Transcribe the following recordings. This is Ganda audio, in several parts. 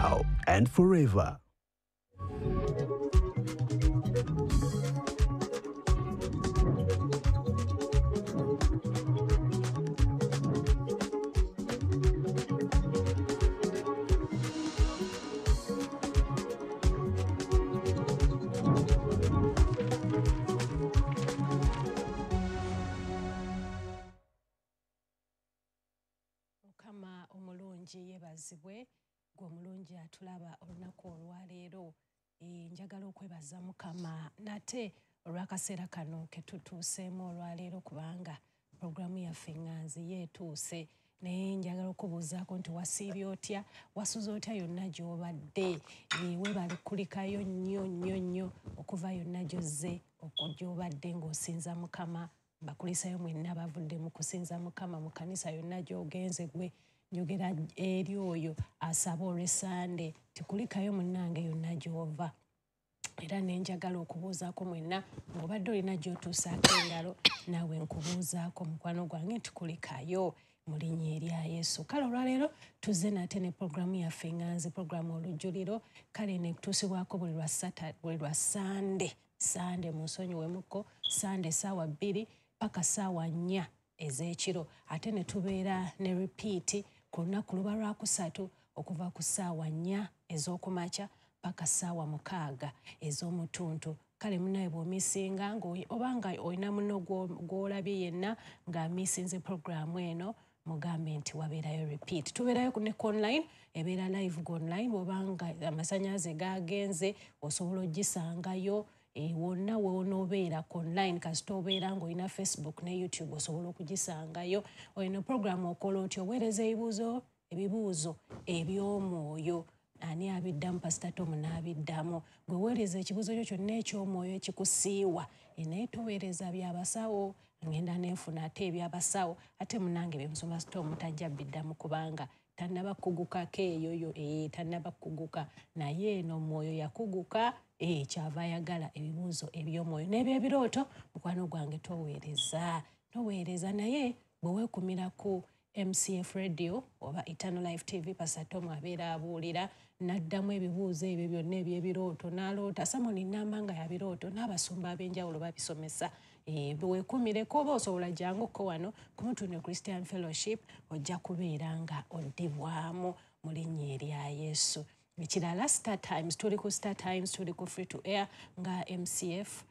Now and forever. Mukama omulungi yeebazibwe, gwe omulungi atulaba olunaku olwaleero. Njagala okwebaza Mukama nate olw'akaseera kano ke tutuuseemu olwaleero, kubanga puroguramu yaffe ŋŋanzi yeetuuse. Naye njagala okubuuzaako nti wasiibye otya, wasuze otya yonna gy'obadde? Weebale kulikayo nnyo nnyo nnyo okuva yonna gy'ozze gy'obadde ng'osinza Mukama. Mbakulisayo mwenna bavudde mu kusinza Mukama mu kkanisa yonna gy'ogenze. Gwe njogera eri oyo asaba olw'Essande, tikulikayo munnange yonna gy'ova. Era ne njagala okubuuzaako mwenna ng'obadde olina gy'otuusaako engalo, naawe nkubuuzaako mukwano gwange nti kulikayo mu linnya erya Yesu. Kale olwaleero tuzze nate ne puroguramu yaffe ŋŋanzi, puroguramu Olujjuliro. Kale ne tutuusibwako buli lwa Ssande, Ssande munsonyiwemuko, Ssande 2:00 paka 4:00 ez'ekiro, ate ne tubeera ne repeat ku lunaku luba Lwakusatu okuva ku 4:00 ez'okumakya paka 6:00 ez'omutuntu. Kale munnaye bw'omisinga oba nga olina munno gw'olabye yenna ng'amisinze puroguramu eno, mugambe nti wabeerayo repeat. Tubeerayo ne ku online, ebeera live ku online. Bw'oba nga amasannyalaze gagenze, osobola ogisangayo wonna w'onoobeera ku online. Kasita obeera ng'olina Facebook ne YouTube, osobola okugisangayo. Olina puroguramu okola otya? Oweereza ebibuuzo eby'omwoyo. Ani abiddamu? Pasita Tomu n'abiddamu. Gwe weereza ekibuuzo kyo kyonna eky'omwoyo ekikusiiwa, naye toweereza byabasawo. Ngenda nenfuna ate ebyabasawo, ate munnange byemusoma Tomu tajja biddamu kubanga tannaba kugukako eyoyo, tannaba kuguka. Naye eno mwoyo yakuguka, kyava ayagala ebibuuzo eby'omwoyo n'ebyebirooto. Mukwano gwange toweereza, toweereza. Naye bwe weekumira ku MCF Radio oba Eternal Life TV, Pastor Tom abeera abuulira n'addamu ebibuuzo ebyo byonna eby'ebirooto, n'aloota samoni nnamba nga yabirooto, n'abasumba ab'enjawulo babisomesa. Weekuumireko oba osobola janguko wano ku Mutundwe Christian Fellowship, ojja kubeera nga oddibwamu mu linnya erya Yesu. Ekirala, Star Times, tuli ku Star Times, tuli ku free to air nga MCF,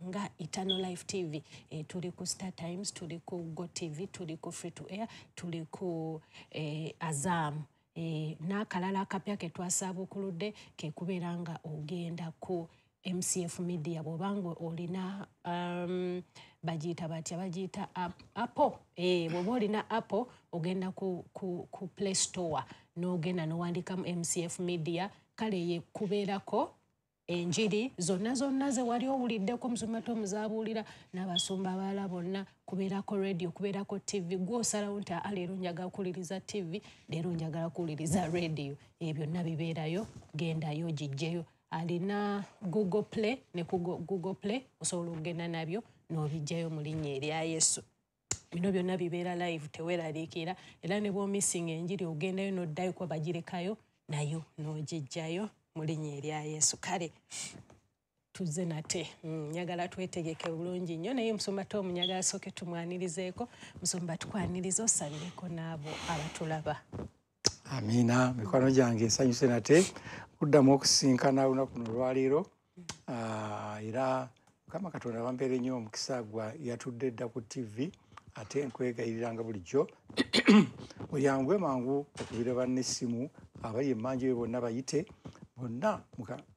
nga Eternal Life TV. Tuli ku Star Times, tuli ku Go TV, tuli ku free to air, tuli ku Azam. N'akalala akapya ke twasaabuukuludde ke kubeera nga ogenda ku MCF Media. Bw'obanga olina bagiyita batya, bagiyita Apple. Bw'oba olina Apple, ogenda ku Play Store n'ogenda n'owandikamu MCF Media. Kale ye kubeerako enjiri zonna zonna ze wali owuliddeko Musumba Tomu z'abuulira n'abasumba abalala bonna. Kubeerako radio, kubeerako TV. Gw'osalawo nti aa, leero njagala kuwuliriza TV, leero njagala kuwuliriza radio, ebyo byonna bibeerayo. Gendayo ogijjeyo. Alina Google Play, ne ku Google Play osobola okugenda nabyo n'obijjayo mu linnya erya Yesu. Bino byonna bibeera live, teweeraliikirira. Era ne bw'omisinga enjiri, ogendayo n'oddayo kuba bagirekayo nayo n'ogijjayo mu linnya erya Yesu. Kale tuzze nate. Njagala twetegeke bulungi nnyo, naye Musumba Tomu njagala sooke tumwanirizeeko. Musumba, tukwaniriza, osabireko n'abo abatulaba. Amiina. Mikwano gyange, nsanyuse nate kuddamu okusinkana olunaku luno olwaleero. Era Mukama Katonda bampeere nnyo omukisa. Gwa yatudde dda ku TV, ate nkwegayiriranga bulijjo oyangwe mangu okubira banna essimu abali emmanja eyo bonna, bayite bonna.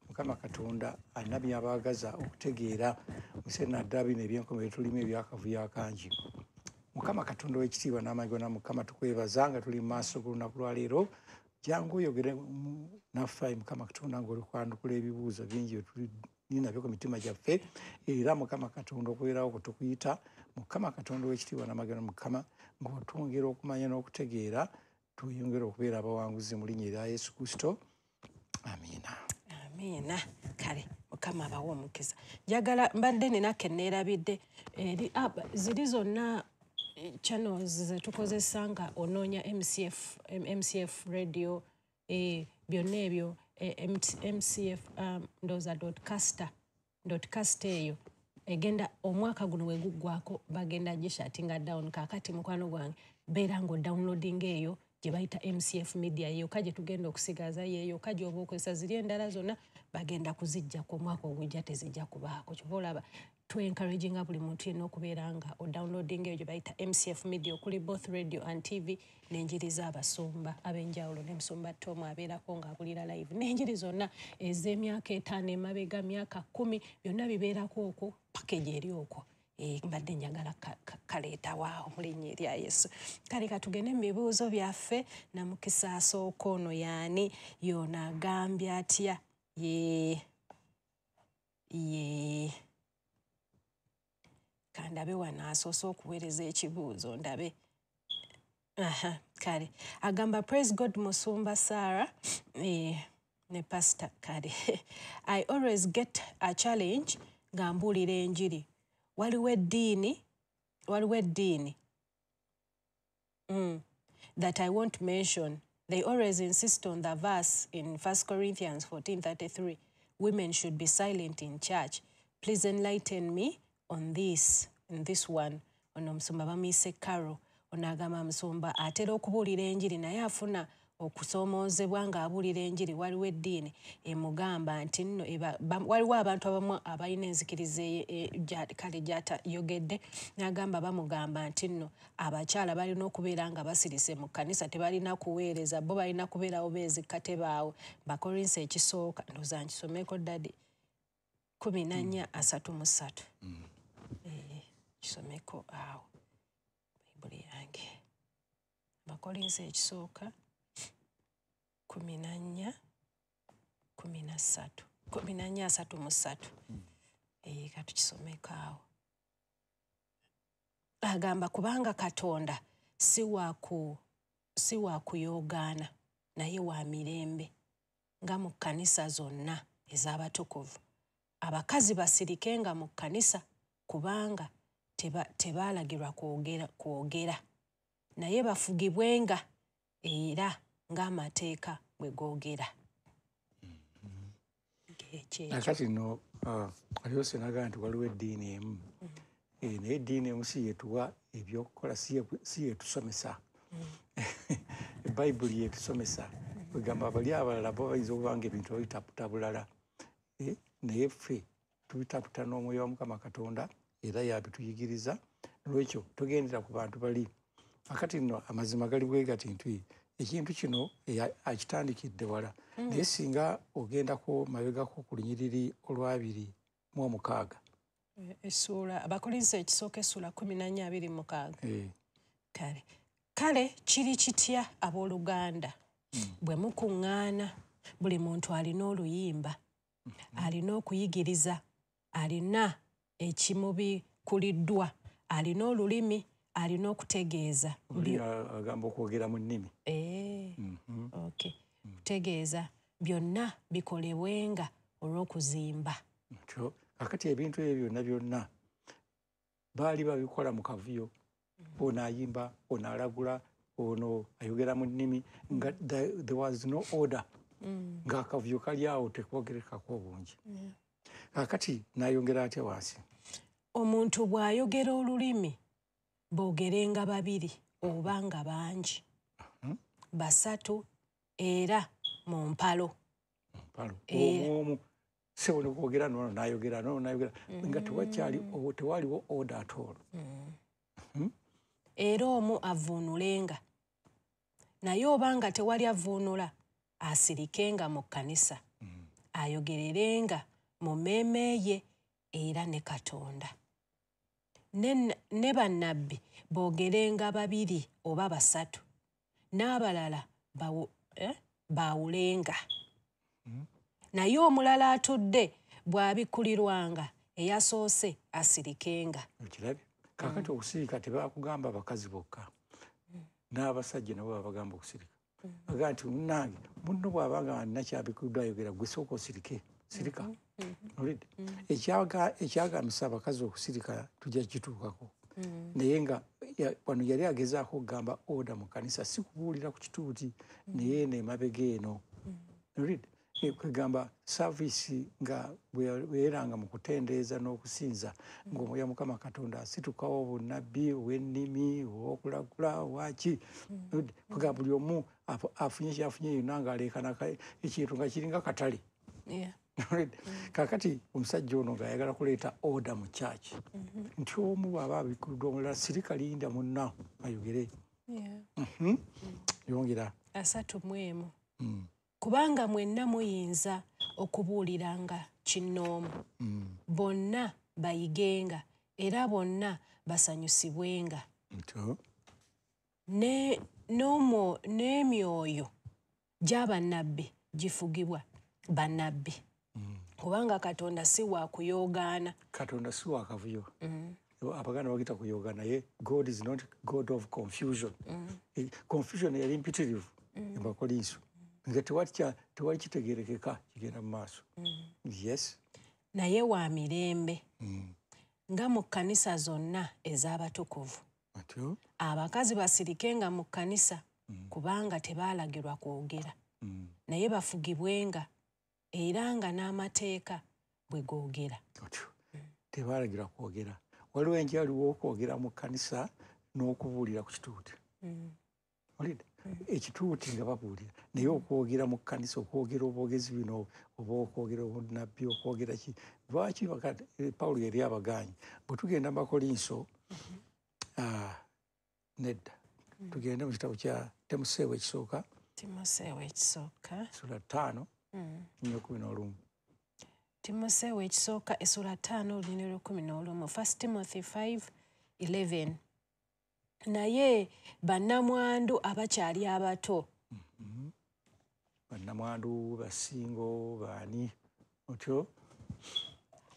Mukama Katonda alina byabaagaza okutegeera museera, naddala bino ebyenkomerero tulimu ebyakavuyo akangi. Mukama Katonda ow'ekitiibwa n'amaanyi gonna, Mukama, tukwebaza nga tuli mu maaso g'olunaku lwaleero. Jangu oyogere naffe, Mukama Katonda, ng'oli kwanukula ebibuuzo bingi byetulina nabyo ku mitima gyaffe. Era Mukama Katonda, okubeerawo kwe tukuyita, Mukama Katonda ow'ekitiibwa n'amagero, Mukama, ng'otwongera okumanya n'okutegeera, tweyongere okubeera abawanguzi mu linnya erya Yesu Kristo. Amiina. Amiina. Kale Mukama abawe omukisa. Njagala mbadde nina ke neerabidde eri ziri zonna. Channels zetukozesa nga onoonya MCF, MCF radio, byonna ebyo, MCF ndowooza .caster, .caster eyo egenda omwaka guno we guggwako bagenda gishuttinga down. Kaakati mukwano gwange, beera ng'odownloading eyo gye bayita MCF Media yokka gye tugenda okusigaza, yeeyokka gy'oba okozesa. Ziri endala zonna bagenda kuziggyako omwaka ogujja, tezijja kubaako. Kyova olaba twencouraginga buli muntu yenna okubeera nga odownloading eyo gye bayita MCF Media, okuli both radio and TV n'enjiri z'abasumba ab'enjawulo, n'emusumba Tom abeerako ng'abulira live, n'enjiri zonna ez'emyaka 5 emabega, myaka 10, byonna bibeerako okwo, package eri okwo. Mbadde njagala kaleeta waawo mu linnya erya Yesu. Kale katugende mu bibuuzo byaffe. Namukisa asooka ono yaani? Yono agambye atya? Ye ye kandabe wano asoose okuweereza ekibuuzo, ndabe. Aha, kale agamba, "Praise God, Musumba Sarah ne Pastor. Kale I always get a challenge nga mbuulira enjiri. Waliwo eddiini that I won't mention. They always insist on the verse in 1 Corinthians 14:33, women should be silent in church. Please enlighten me on this, in this one." Ono omusumba bamuyise Caro. Ono agamba, musumba, atera okubuulira enjiri naye afuna okusoomoozebwa ng'abuulira enjiri. Waliwo eddiini emugamba nti nno waliwo abantu abamu abalina enzikiriza kale gy'atayogedde, n'agamba bamugamba nti nno abakyala balina okubeera nga basirise mu kkanisa, tebalina kuweereza, bo balina kubeerawo beezikka tebaawo. Bakolinso ekisooka, ndowooza nkisomeko, daddy, 14:33. Kisomeko awo, Bayibuli yange, Abakolinso ekisooka 14:13, 14:33. Katukisomeko awo. Agamba, "Kubanga Katonda si wa kuyoogaana, naye wa mirembe, nga mu kkanisa zonna ez'abatukuvu. Abakazi basirikenga mu kkanisa, kubanga tebaalagirwa kwogera, naye bafugibwenga era ng'amateeka bwe googera." Ng'ekyo. Kakati nno alyose nagaa nti waliwo eddiini emu. Naye eddiini emu si yetuwa ebyokukola, si yetusomesa. Bayibuli yetusomesa. Wegamba bali abalala bo bayinza okuba nga ebintu babitaputa bulala. Naye ffe tubitaputa n'omwoyo wa Mukama Katonda, era yabituyigiriza. Nolwekyo togendera ku bantu bali. Akati nno amazima gali bwe gati nti ekintu kino akitandikidde wala, naye singa ogendako mabegako ku lunyiriri olw'26. Essuula Abakolinso ekisooka essuula 14:26. Kale kiri kitya, abooluganda? Bwe mukuŋŋaana, buli muntu alina oluyimba, alina okuyigiriza, alina ekimubikuliddwa, alina olulimi, alina okutegeeza. Oli agamba okwogera mu nnimi. Okay. Kutegeeza, byonna bikolebwenga olw'okuzimba. Kyo kakati ebintu ebyo byonna byonna baali babikola mu kavuyo. Ono ayimba, ono alagula, ono ayogera mu nnimi, nga there was no order, ng'akavuyo kali awo tekwogerekako obungi. Kakati n'ayongera atya wansi? Omuntu bw'ayogera olulimi, boogerenga babiri oba nga bangi, basatu, era mu mpalo. Mpalo omu sebo nokwogera, nono nayogera, nono nayogera, nga tewakyali tewaliwo order at all. Era omu avvuunulenga, naye oba nga tewali avvuunula, asirikenga mu kkanisa, ayogererenga mu mmeeme ye era ne Katonda. Ne bannabbi boogerenga babiri oba basatu, n'abalala baawulenga. Naye omulala atudde bw'abikkulirwanga, eyasoose asirikenga. Okirabye? Kakati okusirika tebakugamba bakazi bokka, n'abasajja nabo babagamba okusirika. Bagaa nti munnange, munno bw'abanga alina kyabikuddwa ayogera, gwe sooka osirike, sirika. Olidde? Ekyagambisa abakazi okusirika tujja kituukako, naye nga Wano yali agezaako okugamba order mu kanisa, si kubuulira ku kituuti, naye eno emabega eno. Kwegamba service nga bweeranga mu kutendeeza n'okusinza, ng'omwoyo Mukama Katonda asitukawo obunnabbi, ow'ennimi, ow'okulagula, waki. Kwegamba buli omu afunye kyafunye yonna ng'aleekana ekintu nga kiringa katale. Kaakati omusajja ono ng'ayagala kuleeta order mu church, nti omu bw'aba abikkuddwa omulala sirika, linda munna ayogere. Yongera. 31. Kubanga mwenna muyinza okubuuliranga kinnoomu, bonna bayigenga era bonna basanyusibwenga. N'emyoyo gy'abannabbi gifugibwa bannabbi. Kubanga Katonda si wa kuyoogaana. Katonda si wa kavuyo. Abaganda bagita kuyooga, naye God is not God of confusion. Confusion yali mpitirivu mu Bakolinso, nga tewali kitegeerekeka kigenda mu maaso. Yes. Naye wa mirembe, nga mu kkanisa zonna ez'abatukuvu. Abakazi basirikenga mu kkanisa, kubanga tebaalagirwa kwogera, naye bafugibwenga era nga n'amateeka bwe googera. Tebaalagirwa kwogera. Waliwo enjawulo okwogera mu kkanisa n'okubuulira ku kituuti. Ekituuti nga babuulira, naye okwogera mu kkanisa, okwogera obwogezi bino oba okwogera obunnabbi, okwogera ki, lwaki Pawulo yali abagaanyi? Bwe tugenda mu Bakolinso, nedda, tugende mu kitabo kya Timoseewo ekisooka. Timoseewo ekisooka. Ssuula 5, 11. Timoseewo ekisooka essula 5 olunyiriri 11. 1 Timothy 5:11. Naye bannamwandu abakyali abato. Bannamwandu, basingo, baani, otyo?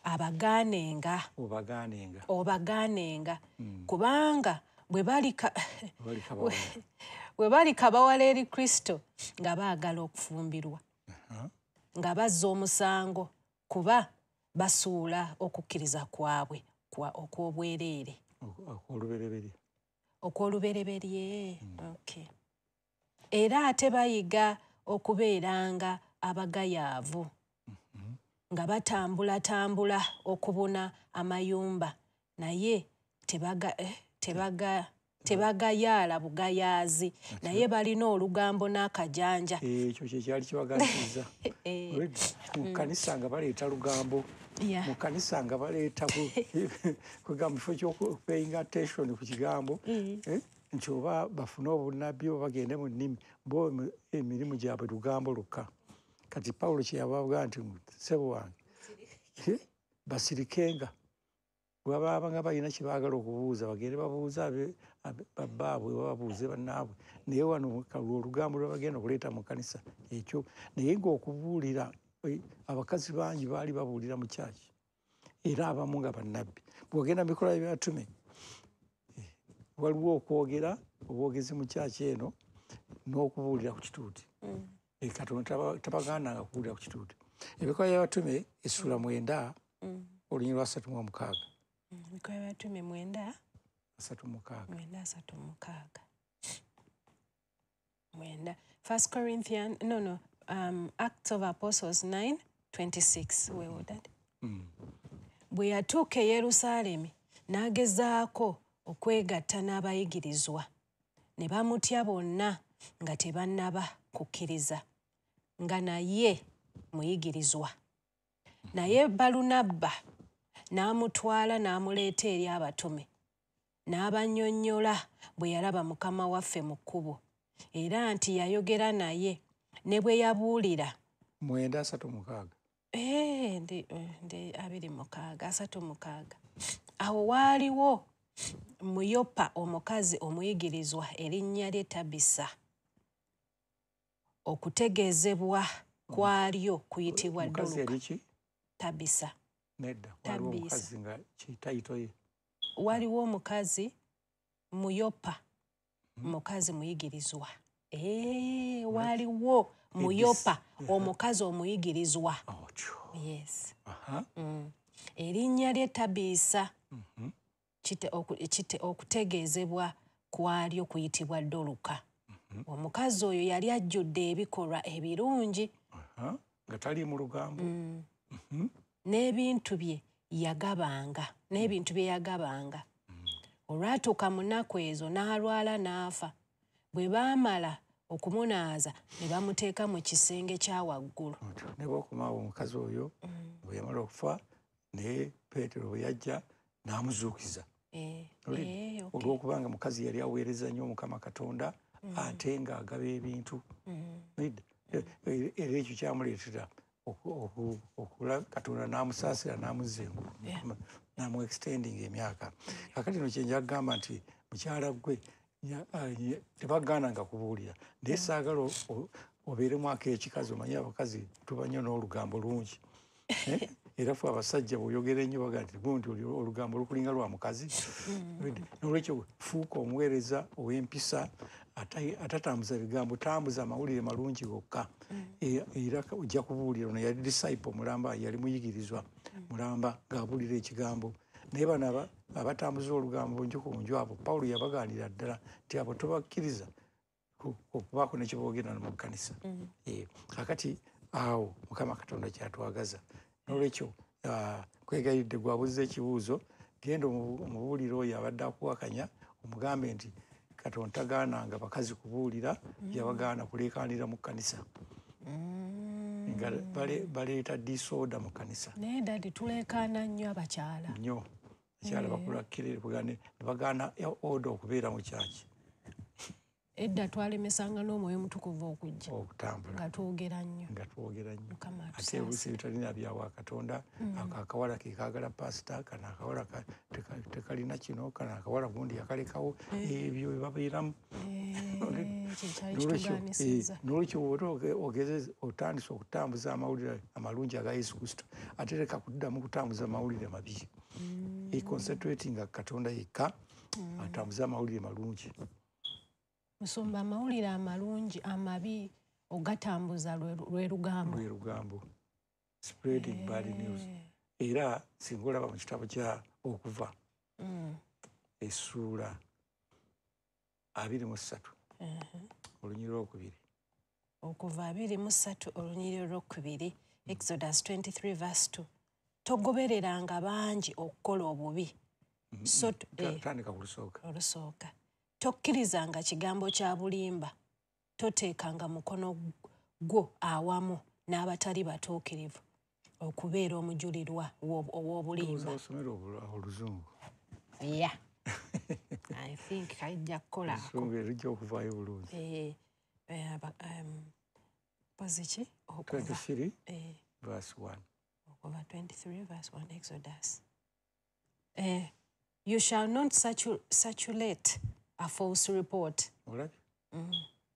Abagaanenga. Obagaanenga. Obagaanenga. Kubanga bwe balikabawala eri Kristo nga baagala okufumbirwa, nga bazza omusango kuba basuula okukkiriza kwabwe okw'obwereere. Okw'olubereberye. Okw'olubereberye. Okay. Era ate bayiga okubeeranga abagayaavu, nga batambulatambula okubuna amayumba, naye tebagayaala bugayaazi, naye balina olugambo n'akajanja. Ekyo kye kyali kibagasiza. Mu kkanisa nga baleeta lugambo, mu kkanisa nga baleeta kugamba kifo ky'okupayinga attention ku kigambo, nti oba bafune obunnabbi oba bagende mu nnimi, bo emirimu gyabwe lugambo lwokka. Kati Pawulo kye yava nti ssebo wange basirikenga, bwe baba nga balina kye baagala okubuuza bagende babuuze babbaabwe oba babuuze bannaabwe, naye wano olugambo lwe bagenda okuleeta mu kkanisa ekyo. Naye ng'okubuulira, abakazi bangi baali babuulira mu kyaki, era abamu nga bannabbi. Bw'ogenda mu bikolwa by'abatume, waliwo okwogera obwogezi mu kyaki eno n'okubuulira ku kituuti. Katonda tabagaananga kubuulira ku kituuti. Ebikolwa by'abatume essula 9 olunyiriri lwa 36. Ebikolwa by'abatume 9 36. 9 36. 9. 1 Corinthians, no, Acts of Apostles 9:26. Where was that? Bwe yatuuka e Yerusaalemi n'agezaako okwegatta n'abayigirizwa, ne bamutya bonna nga tebannaba kukkiriza, nga naye muyigirizwa. Naye Balunabba n'amutwala n'amuleeta eri abatume, n'abannyonnyola bwe yalaba Mukama waffe mu kkubo, era nti yayogera naye ne bwe yabuulira. 9:36. Ndi 26, 36. Awo waaliwo mu Yopa omukazi omuyigirizwa erinnya lye Tabisa. Okutegeezebwa kwalyo kuyitibwa Doluka. Tabisa. Nedda, waliwo omukazi nga kitayito ye. Waliwo omukazi mu Yopa, mukazi muyigirizwa. Waliwo mu Yopa omukazi omuyigirizwa. Yes. Erinnya lye Tabisa. Okutegeezebwa kwalyo kuyitibwa Doluka. Omukazi oyo yali ajjudde ebikolwa ebirungi. Nga tali mu lugambo. N'ebintu bye yagabanga. N'ebintu bye yagabanga. Olwatuuka mu nnaku ezo n'alwala n'afa. Bwe baamala okumunaaza ne bamuteeka mu kisenge kya waggulu. Ne bw'okomaawo omukazi oyo bwe yamala okufa, naye Peetero bwe yajja n'amuzuukiza. Olw'okubanga mukazi yali aweereza nnyo Omukama Katonda ate ng'agaba ebintu. Era ekyo kyamuleetera Katonda n'amusaasira n'amuzza engulu, n'amu extending emyaka. Kaakati no kye nja kugamba nti mukyala ggwe tebagaananga kubuulira, naye saagala obeeremu ak'ekikazi. Omanyi abakazi tuba nnyo n'olugambo lungi. Era ffe abasajja bw'oyogera ennyo baga nti gundi olugambo lukulinga lwa mukazi. Noolwekyo fuuka omuweereza ow'empisa, atatambuza bigambo, tambuza amawulire malungi gokka. Era ojja kubuulira. Ono yali disciple mulamba, yali muyigirizwa mulamba ng'abuulira ekigambo. Naye bano abatambuza olugambo nju ku nju, abo Pawulo yabagaanira ddala nti abo tobakkiriza okubaako ne kyeboogera mu kkanisa. Kaakati awo Mukama Katonda kyatwagaza. Noolwekyo kwegayiridde gwabuuza ekibuuzo, genda omubuulire oyo abadde akuwakanya, omugambe nti Katonda tagaananga bakazi kubuulira, yabagaana kuleekaanira mu kkanisa. Nga baleeta disorder mu kkanisa. Naye daddy, tuleekaana nnyo abakyala. Nnyo. Abakyala bakola kirere, bagaana order okubeera mu kyaki. Edda twalemesanga n'Omwoyo Omutukuvu okujja. Okutambula. Nga twogera nnyo. Nga twogera nnyo. Ate oluusi ebitalina byawa Katonda, ako akawala ke kaagala pasita, kano akawala tekalina kino, kano akawala gundi yakalekawo, ebyo bye babeeramu. Noolwekyo bw'oba otandise okutambuza amawulire amalungi aga Yesu Kristo, ate leka kuddamu kutambuza mawulire mabi. Concentrating Katonda yekka, atambuze amawulire malungi. Musumba, amawulire amalungi amabi ogatambuza lwe lugambo. Lwe lugambo. Spreading bad news. Era singa olaba mu kitabo kya Okuva essuula 23 olunyiriri olwokubiri. Okuva 23 olunyiriri olwokubiri, Exodus 23 verse 2. Togobereranga bangi okukola obubi. Tandika ku lusooka. Olusooka. Tokkirizanga kigambo kya bulimba, toteekanga mukono gwo awamu n'abatali batuukirivu okubeera omujulirwa ow'obulimba. Osomera oluzungu. Yeah. I think kajja kukola ako. Oluzungu erujja okuvaayo bulungi. Pozi ki? 23 verse 1. Okuva 23 verse 1, Exodus. You shall not circulate a false report. Olabye?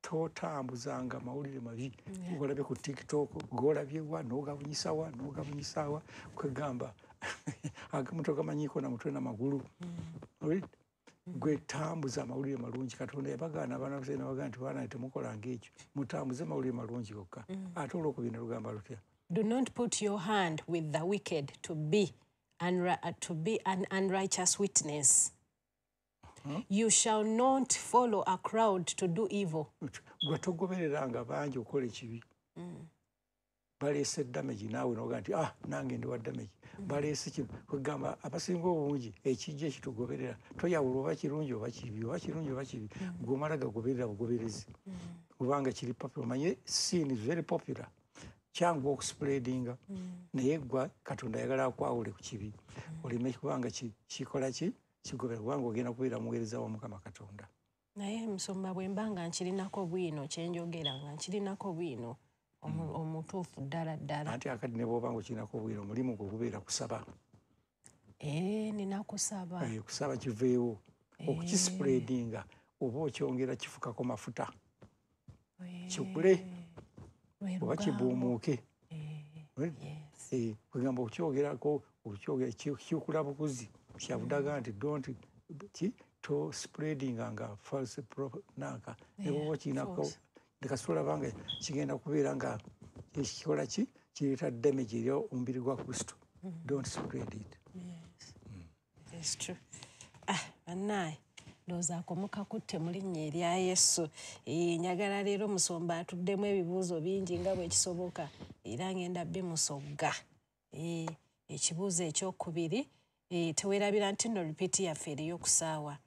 Totambuzanga mawulire mabi. Golabye ku TikTok, golabye wa, n'ogabunyisa wa, n'ogabunyisa wa, kwegamba agamu togamanyiiko na mutwe n'amagulu. Gwe tambuza amawulire malungi. Katonda yabagaana abaana ba nabagaana nti baana temukolanga ekyo, mutambuze amawulire malungi gokka. Ate olwokubiri ne lugamba lutya? Do not put your hand with the wicked to be an unrighteous witness. You shall not follow a crowd to do evil. Gwe togobereranga bangi okukola ekibi. Baleese damage, naawe noga nti ah, nange ndi wa damage. Baleese kino. Kwegamba abasinga obungi ekijja ekitugoberera toyawula oba kirungi oba kibi, oba kirungi oba kibi. Gwomala gagoberera bugoberezi kubanga kiri popular. Omanye sin is very popular, kyangu okuspreadinga. Naye gwa Katonda ayagala akwawule ku kibi, oleme kubanga kikola ki kigobera, kubanga ogenda kubeera muweereza wa Mukama Katonda. Naye musumba, bwe mba nga nkirinako bwino, kyenjogera nga nkirinako bwino omutuufu ddala ddala. Anti akati ne bw'oba nga okirinako bwino, omulimu gwe gubeera kusaba. Nina kusaba. Kusaba kiveewo. Okukispreadinga oba okyongera kifukako mafuta kikule oba kibuumuuke. Kwegamba okyogerako okyogera kikula bukuzi. Kyabudaga nti don't ki to spreading nga false nanka ne bwoba okirinako leka banga kigenda kubeera nga ekikola ki kireeta damage eri omubiri gwa Kristo. Don't spread it. Yes. It is true. Bannaaye, ndowooza ako mukakutte mu linnya erya Yesu. Njagala leero musomba atuddemu ebibuuzo bingi nga bwe kisoboka, era ngenda bimusogga. Ekibuuzo ekyokubiri, teweerabira nti nno ripiiti yaffe eriyo ku ssaawa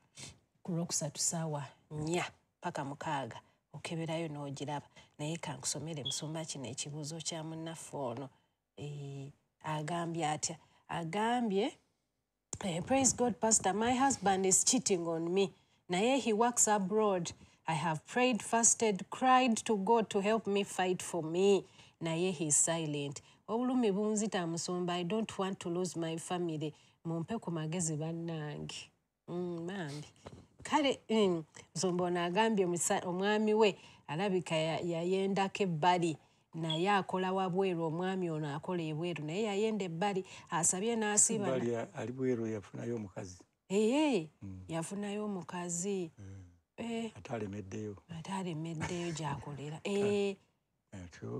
ku Lwokusatu 4:00 paka 6, okeberayo n'ogiraba. Naye kankusomere musumba kino ekibuuzo kya munnaffe ono. Agambye atya? Agambye, "Praise God, Pastor, my husband is cheating on me. Naye he works abroad. I have prayed, fasted, cried to God to help me fight for me. Naye he is silent. Obulumi bunzita musumba. I don't want to lose my family. Mumpe ku magezi bannange." Bambi. Kale musumba ono agambye omwami we alabika yayendako ebbali, naye akola wabweru. Omwami ono akola ebweru, naye yayenda ebbali, asabye n'asiiba. Ebbali ali bweru, yafunayo omukazi. Ee, yafunayo omukazi. Ate alemeddeyo. Ate alemeddeyo gy'akolera.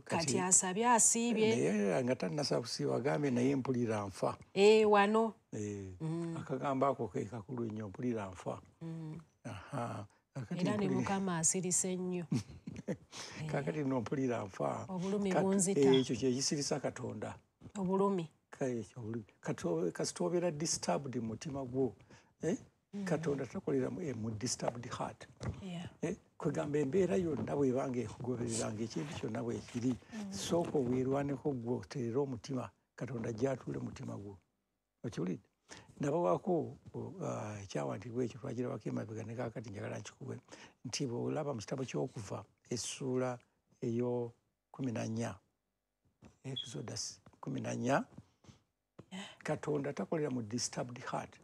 Kati asabye, asiibye. Naye nga tannasaba kusiiba agambye, "Naye mpulira nfa." Wano. Akagambo ako ke kakulu ennyo, "Mpulira nfa." Aha. Kakati Era ne Mukama asirise nnyo. Kakati nno mpulira nfa. Obulumi Kati bunzita. Ekyo kye kisirisa Katonda. Obulumi. Kale ekyo obulumi. Kasita obeera disturbed mu mutima gwo, Katonda takolera mu disturbed heart. Kwegamba embeera yonna bw'ebanga ekugobereranga, ekintu kyonna bwekiri, sooka weerwaneko ggwe otereere omutima, Katonda gy'atuule mutima gwo. Okiwulidde? Nabawaako ekyawandiikibwa ekyo twakirabako emabega, ne kaakati njagala nkikuwe nti bw'olaba mu kitabo ky'Okuva essuula eyo 14, Exodus 14, Katonda takolera mu disturbed heart,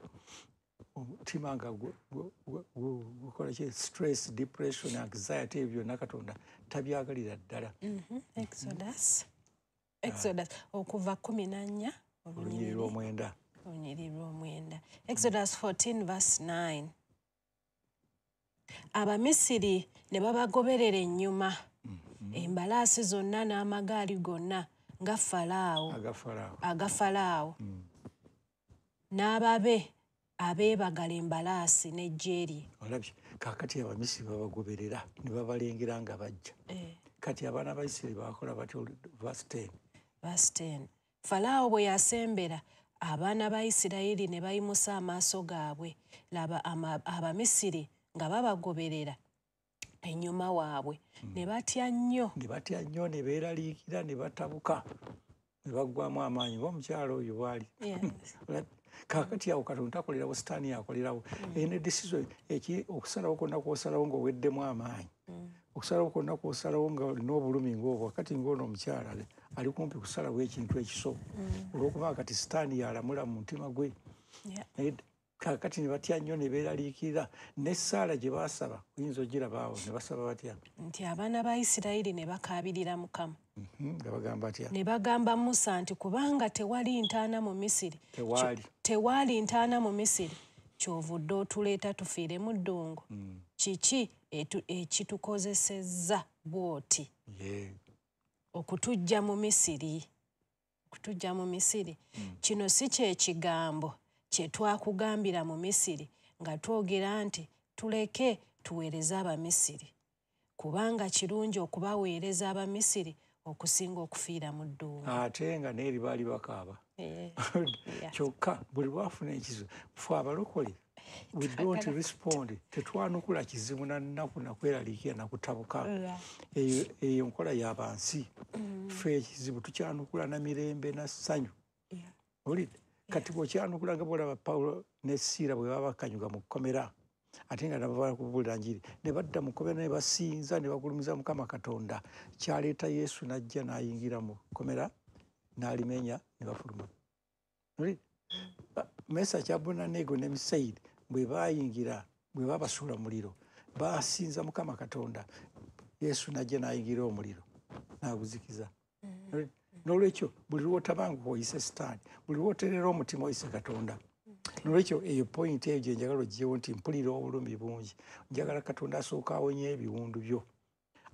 omutima nga gukola ki, stress, depression, anxiety, ebyo byonna Katonda tabyagalira ddala. Exodus Okuva 14, olunyiriri lw'omwenda. Olunyiriri lw'omwenda. Exodus 14 verse 9. Abamisiri ne babagoberera ennyuma, embalaasi zonna n'amagaali gonna nga Falaawo aga Falaawo. Aga Falaawo n'ababe abeebagala embalaasi n'eggye lye. Olabye, kaakati Abamisiri babagoberera ne babalengera nga bajja. Kati abaana ba Isirayiri bakola batya? Verse 10. Verse 10. Falaawo bwe yasembera, abaana ba Isirayiri ne bayimusa amaaso gaabwe, laba Abamisiri nga babagoberera ennyuma waabwe, ne batya nnyo. Ne batya nnyo, ne beeraliikira, ne batabuka, ne baggwamu amaanyi ng'omukyala oyo bw'ali. Kaakati awo Katonda takolerawo, Sitaani akolerawo. Ene decision eki, okusalawo kwonna kw'osalawo ng'oweddemu amaanyi, okusalawo kwonna kw'osalawo nga olina obulumi ng'obwo. Kati ng'ono omukyala ali kumpi kusalawo ekintu ekiso, olw'okuba kati Sitaani yalamula mu mutima gwe. Naye kaakati ne batya nnyo, ne beeraliikirira. N'essaala gye baasaba oyinza ogiraba awo. Ne basaba batya? Nti abaana ba Isirayiri ne bakaabirira Mukama. Nga bagamba batya? Ne bagamba Musa nti, "Kubanga tewali ntaana mu Misiri." Tewaali. Tewaali ntaana mu Misiri, kyovudde otuleeta tufiire mu ddungu? Kiki ekitukozesezza bw'oti okutuggya mu Misiri, okutuggya mu Misiri? Kino si kye kigambo kye twakugambira mu Misiri nga twogera nti, 'Tuleke tuweereze Abamisiri'? Kubanga kirungi okubaweereza Abamisiri okusinga okufiira mu ddungu. Ate nga n'eri baali bakaaba. Kyokka buli lwafuna ekizibu, ffe abalokole we don't respond, tetwanukula kizibu na nnaku nakweraliikirira nakutabuka. Eyo nkola y'abansi. Ffe ekizibu tukyanukula na mirembe na ssanyu. Owulidde? Kati bw'okyanukula nga bw'olaba Pawulo ne Siira bwe baba bakanyuga mu kkomera, ate nga nabo bakubuulira njiri, ne badda mu kkomera ne basinza ne bagulumiza Mukama Katonda, kyaleeta Yesu n'ajja n'ayingira mu kkomera n'alimenya ne bafuluma. Owulidde? Mesaki, Abeduneego ne Misayiri bwe baayingira, bwe babasuula mu muliro, basinza Mukama Katonda, Yesu n'ajja n'ayingira omuliro n'aguzikiza. N'olwekyo buli lw'otabanguka oyise Sitaani, buli lw'oterera omutima oyise Katonda. N'olwekyo eyo point eyo gye njagala oggyewo nti mpulira obulumi bungi, njagala Katonda asooka awonye ebiwundu byo.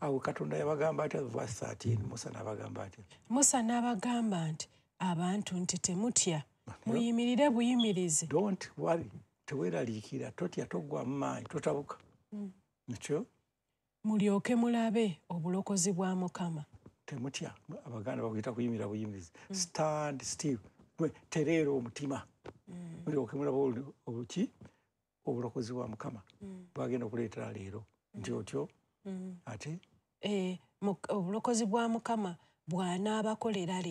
Awo Katonda yabagamba atya? Verse 13, Musa n'abagamba atya? Musa n'abagamba nti abantu nti, "Temutya, muyimirire buyimirizi." Don't worry. Teweeraliikirira, totya, toggwamu maanyi, totabuka. Nikyo? Mulyoke mulabe obulokozi bwa Mukama. Temutya, Abaganda bakuyita kuyimira buyimirizi. Stand still, tereera omutima. Mulyoke mulabe obuki? Obulokozi bwa Mukama. Bwagenda okuleetera leero. Nti otyo? Ate? Obulokozi bwa Mukama bw'anaabakolera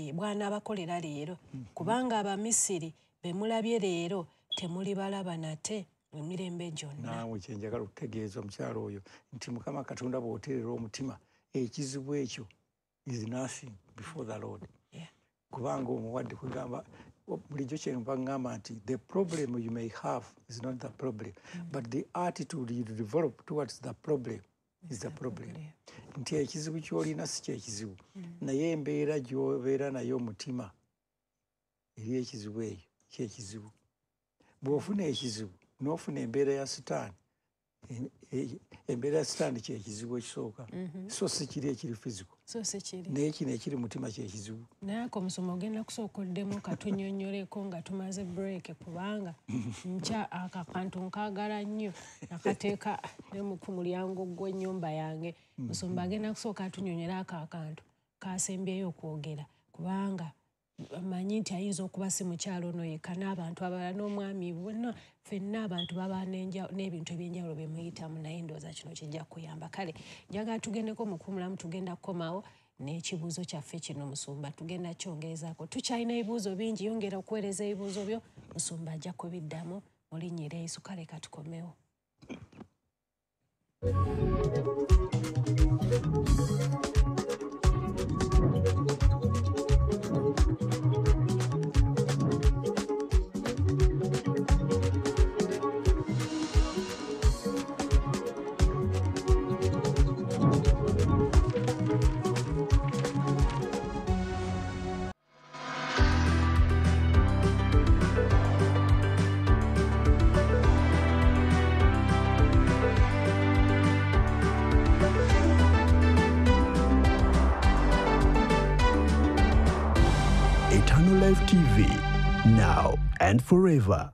leero. Kubanga Abamisiri be mulabye leero temulibalaba nate emirembe gyonna. Naawe kye njagala okutegeeza omukyalo oyo nti Mukama Katonda bw'oteerera omutima, ekizibu ekyo is nothing before the Lord. Kubanga omuwadde kugamba bulijjo kye nva ŋŋamba nti the problem you may have is not the problem, but the attitude you develop towards the problem is the problem. Nti ekizibu ky'olina si kyekizibu, naye embeera gy'obeera nayo omutima eri ekizibu eyo kyekizibu. Bw'ofuna ekizibu n'ofuna embeera ya Sitaani, embeera ya Sitaani kyekizibu ekisooka, so si kiri ekiri physical. So si kiri. Naye kino ekiri mutima kyekizibu. Naye ako omusomo ogenda kusooka oddemu katunyonnyoleko nga tumaze break, kubanga nkya akakantu nkaagala nnyo nakateeka ne ku mulyango gw'ennyumba yange. Musumba agenda kusooka atunyonnyole ako akantu kasembyeyo okwogera, kubanga manyi nti ayinza okuba si mukyalo ono yekka n'abantu abalala n'omwami bonna ffenna abantu baba n'ebintu ebyenjawulo bye muyitamu, naye ndowooza kino kijja kuyamba. Kale njagala tugendeko mu kuwummulamu, tugenda kukomawo n'ekibuuzo kyaffe kino musumba tugenda kyongerezaako. Tukyalina ebibuuzo bingi, yongera okuweereza ebibuuzo byo, musumba ajja kubiddamu mu linnya erya Yesu. Kale katukomewo. Eternal Life TV, now and forever.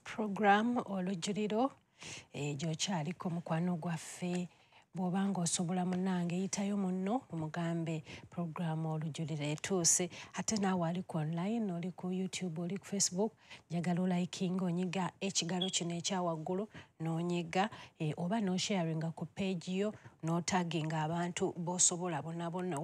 Program Olujuliro gy'okyaliko mukwano gwaffe, bw'obanga osobola munnange yitayo munno omugambe program Olujuliro etuuse. Ate naawe ali ku online, oli ku YouTube, oli ku Facebook, njagala olikinga onyiga ekigalo kino ekya waggulu n'onyiga oba n'osharinga ku page yo n'otaginga abantu b'osobola bonna bonna.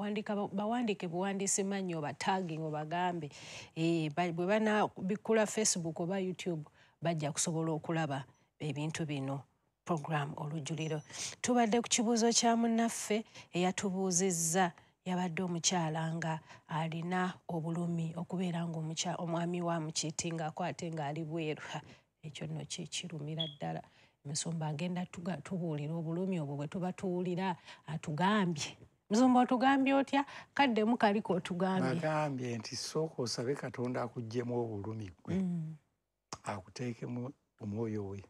Bawandiike buwandiisi mannya obataginga obagambe bwe banabikkula Facebook oba YouTube bajja kusobola okulaba ebintu bino. Program Olujuliro. Tubadde ku kibuuzo kya munnaffe eyatubuuzizza, yabadde omukyala nga alina obulumi okubeera nga omwami wa mukiitingako ate ng'ali bweru. Ekyo nno kirumira ddala. Musumba agenda tubuulira obulumi obwo bwe tuba tuwulira, atugambye. Musumba otugambye otya? Kaddemu kaliko otugambye. Bagambye nti sooka osabe Katonda akuggyemu obulumi gwe. Akuteekemu omwoyo we.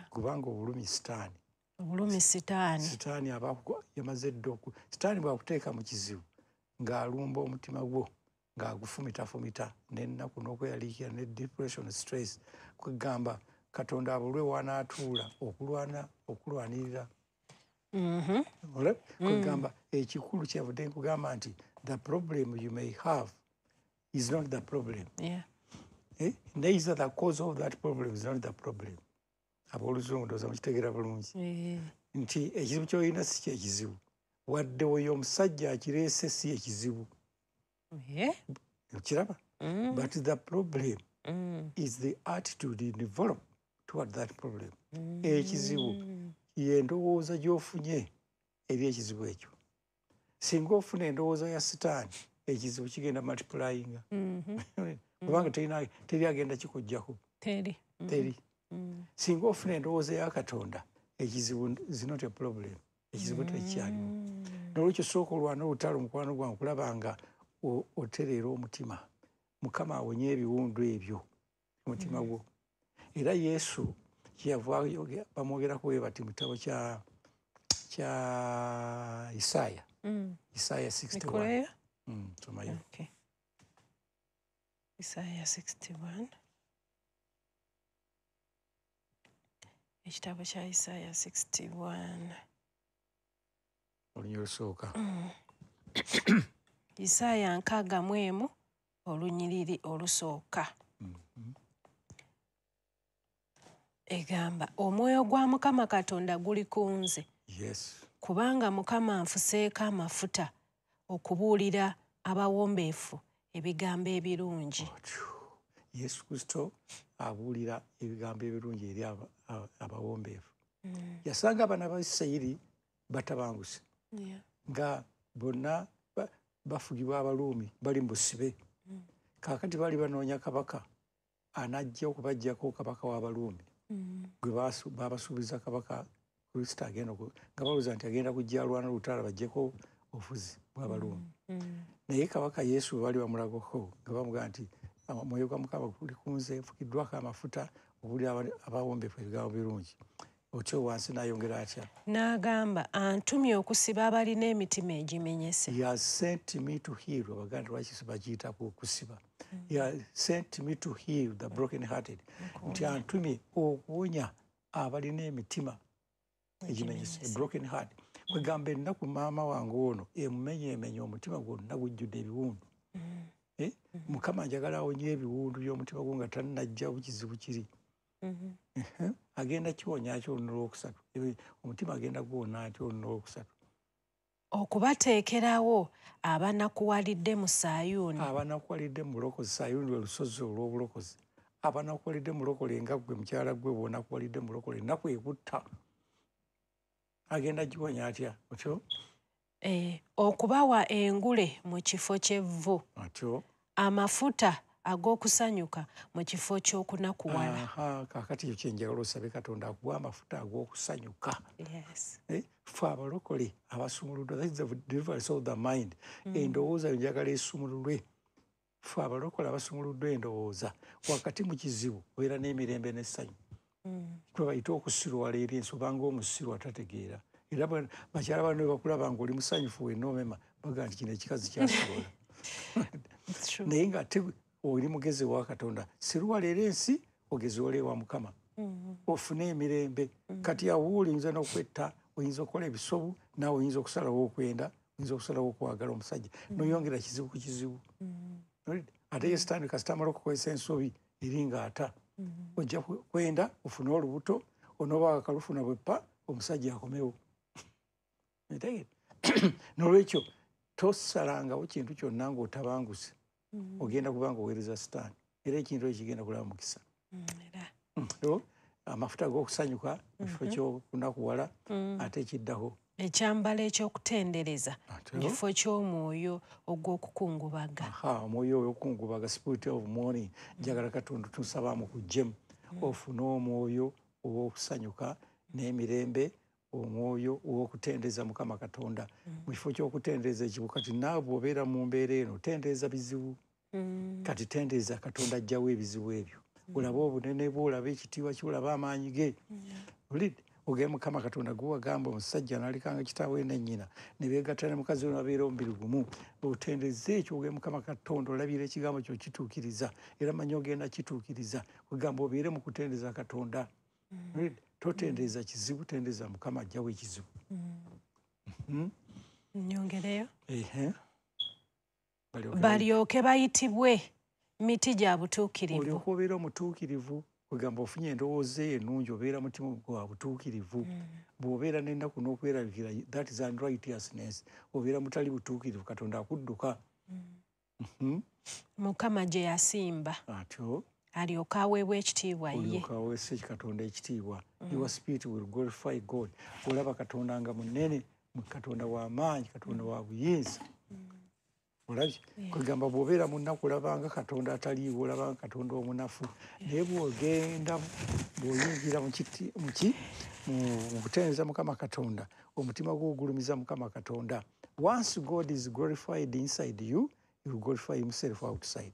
Kubanga obulumi Sitaani. Obulumi Sitaani. Sitaani aba yamaze dda. Sitaani bw'akuteeka mu kizibu ng'alumba omutima gwo, ng'agufumitafumita n'ennaku n'okweraliikirira ne depression, stress, kwegamba Katonda abulwe w'anaatuula okulwana okulwanirira. Kwegamba ekikulu kyavudde nkugamba nti the problem you may have is not the problem. Neither the cause of that problem is not the problem. Abooluzungu ndowooza mukitegeera bulungi. Nti ekizibu ky'olina si kyekizibu, wadde oyo omusajja akireese si ekizibu. Okiraba? But the problem is the attitude you develop toward that problem. Ekizibu ye ndowooza gy'ofunye eri ekizibu ekyo. Singa ofuna endowooza ya Sitaani, ekizibu kigenda multiplyinga. Kubanga teri agenda kikuggyako. Teri. Teri. Singa ofuna endowooza ya Katonda, ekizibu is not a problem. Ekizibu tekikyaliwo. N'olwekyo sooka olwana olutalo mukwano gwange okulaba nga otereera omutima. Mukama awonye ebiwundu ebyo omutima gwo. Era Yesu kyeyava bamwogerako bwe bati mu kitabo kya Isaaya. Isaaya 61. Somayo. Okay. Isaaya 61. Ekitabo kya Isaaya 61. Olunyiriri olusooka. Isaaya 61 olunyiriri olusooka. Egamba omwoyo gwa Mukama Katonda guli ku nze. Yes. Kubanga Mukama anfuseeko amafuta okubuulira abawombeefu ebigambo ebirungi. Yesu Kristo abuulira ebigambo ebirungi eri abawombeefu. Yasanga abaana ba Isirayiri batabanguse. Nga bonna bafugibwa Abaruumi bali mu busibe. Kaakati baali banoonya kabaka anajja okubaggyako kabaka w'Abaruumi. Gwe babasuubiza kabaka Kristo agenda nga balowooza nti agenda kujja alwana olutalo baggyeko obufuzi bw'Abaruumi. Naye kabaka Yesu bwe baali bamulagako nga bamugamba nti omwoyo gwa Mukama guli ku nze, nfukiddwako amafuta okubuulira abawombeefu ebigambo birungi. Otyo wansi n'ayongera atya? N'agamba antumye okusiba abalina emitima egimenyese. He has sent me to heal. Abaganda lwaki bakiyita kusiba? He has sent me to heal the broken hearted. Nti antumye okuwonya abalina emitima egimenyese, broken heart. Kwegamba ennaku maama wange ono emumenyeemenye omutima gwonna gujjudde ebiwundu. Mukama njagala awonye ebiwundu by'omutima gwo nga tannajja bukizibu kiri. Agenda kiwonya ki olunaku olwokusatu? Omutima agenda guwona atya olunaku olwokusatu? Okubateekerawo abanakuwalidde mu Sayuuni. Abanakuwalidde mu bulokozi. Sayuuni lwe lusozi olw'obulokozi. Abanakuwalidde mu bulokole nga ggwe mukyala ggwe bw'onakuwalidde mu bulokole ennaku ekutta. Agenda giwonya atya? Otyo? Okubawa engule mu kifo ky'evvu. Atyo. Amafuta ag'okusanyuka mu kifo ky'okunakuwala. Kaakati ekyo kye njagala osabe Katonda akuwa amafuta ag'okusanyuka. Yes. Ffe abalokole abasumuluddwa, that is the deliverance of the mind. Endowooza yo njagala esumululwe. Ffe abalokole abasumuluddwa endowooza wakati mu kizibu obeera n'emirembe n'essanyu. Kwe bayita okusiruwala eri ensi obanga omusiru atategeera. Era bakyala bano bwe bakulaba ng'oli musanyufu wenna omema bagamba nti kino ekikazi kyasiruwala. Naye ng'ate oli mugezi wa Katonda, siruwala era ensi ogeziwala ewa Mukama. Ofune emirembe. Kati awo oyinza n'okwetta, oyinza okukola ebisobu, naawe oyinza okusalawo okwenda, oyinza okusalawo okwagala omusajja. N'oyongera kizibu ku kizibu. Ate ye Sitaani kasita amala okukozesa ensobi eri ng'ata. Ojja kwenda ofune olubuto, onooba wakalufuna bwe ppa omusajja akomewo. N'olwekyo tosalangawo kintu kyonna ng'otabanguse. Ogenda kuba ng'oweereza Sitaani. Era ekintu ekyo kigenda kulaba mukisa. Amafuta ag'okusanyuka mu kifo ky'okunakuwala ate ekiddako. Ekyambalo ekyokutendereza mu kifo ky'omwoyo ogw'okukungubaga. Omwoyo ogw'okukungubaga, spirit of mourning. Njagala Katonda tusaba mukuggyemu ofune omwoyo ow'okusanyuka n'emirembe, omwoyo ow'okutendereza Mukama Katonda. Mu kifo ky'okutendereza ekibu kati naawe bw'obeera mu mbeera eno tendereza bizibu. Kati tendereza Katonda ajjawo ebizibu ebyo. Olabe obunene bwe, olabe ekitiibwa kye, olabe amaanyi ge. Ogende Mukama Katonda gwe wagamba omusajja n'alekanga kitaawe ne nnyina ne beegatta ne mukazi we ne babeera omubiri gumu. Otendereze ekyo ogende Mukama Katonda olabira ekigambo kyo kituukiriza era manyi ogenda kituukiriza. Kwegamba obeere mu kutendereza Katonda. Totendereza kizibu, tendereza Mukama ajjawo ekizibu. Nyongereyo. Balyoke bayitibwe miti gya butuukirivu. Olyoke obeere omutuukirivu. Kwegamba ofunye endowooza eyo ennungi obeera mutima gwa butuukirivu. Bw'obeera n'ennaku n'okwerabikira, that is unrighteousness. Obeera mutali butuukirivu, Katonda akudduka. Mukama gye yasimba. Atyo. Alyoke aweebwe ekitiibwa ye. Olyoke aweese Katonda ekitiibwa. Your spirit will glorify God. Olaba Katonda nga munene, Katonda wa maanyi, Katonda wa buyinza. Olabye? Kwegamba bw'obeera mu nnaku olabanga Katonda ataliiwo, olabanga Katonda omunafu. Naye bw'ogenda bw'oyingira mu kutendereza Mukama Katonda, omutima gwo ogulumiza Mukama Katonda. Once God is glorified inside you, he will glorify himself outside.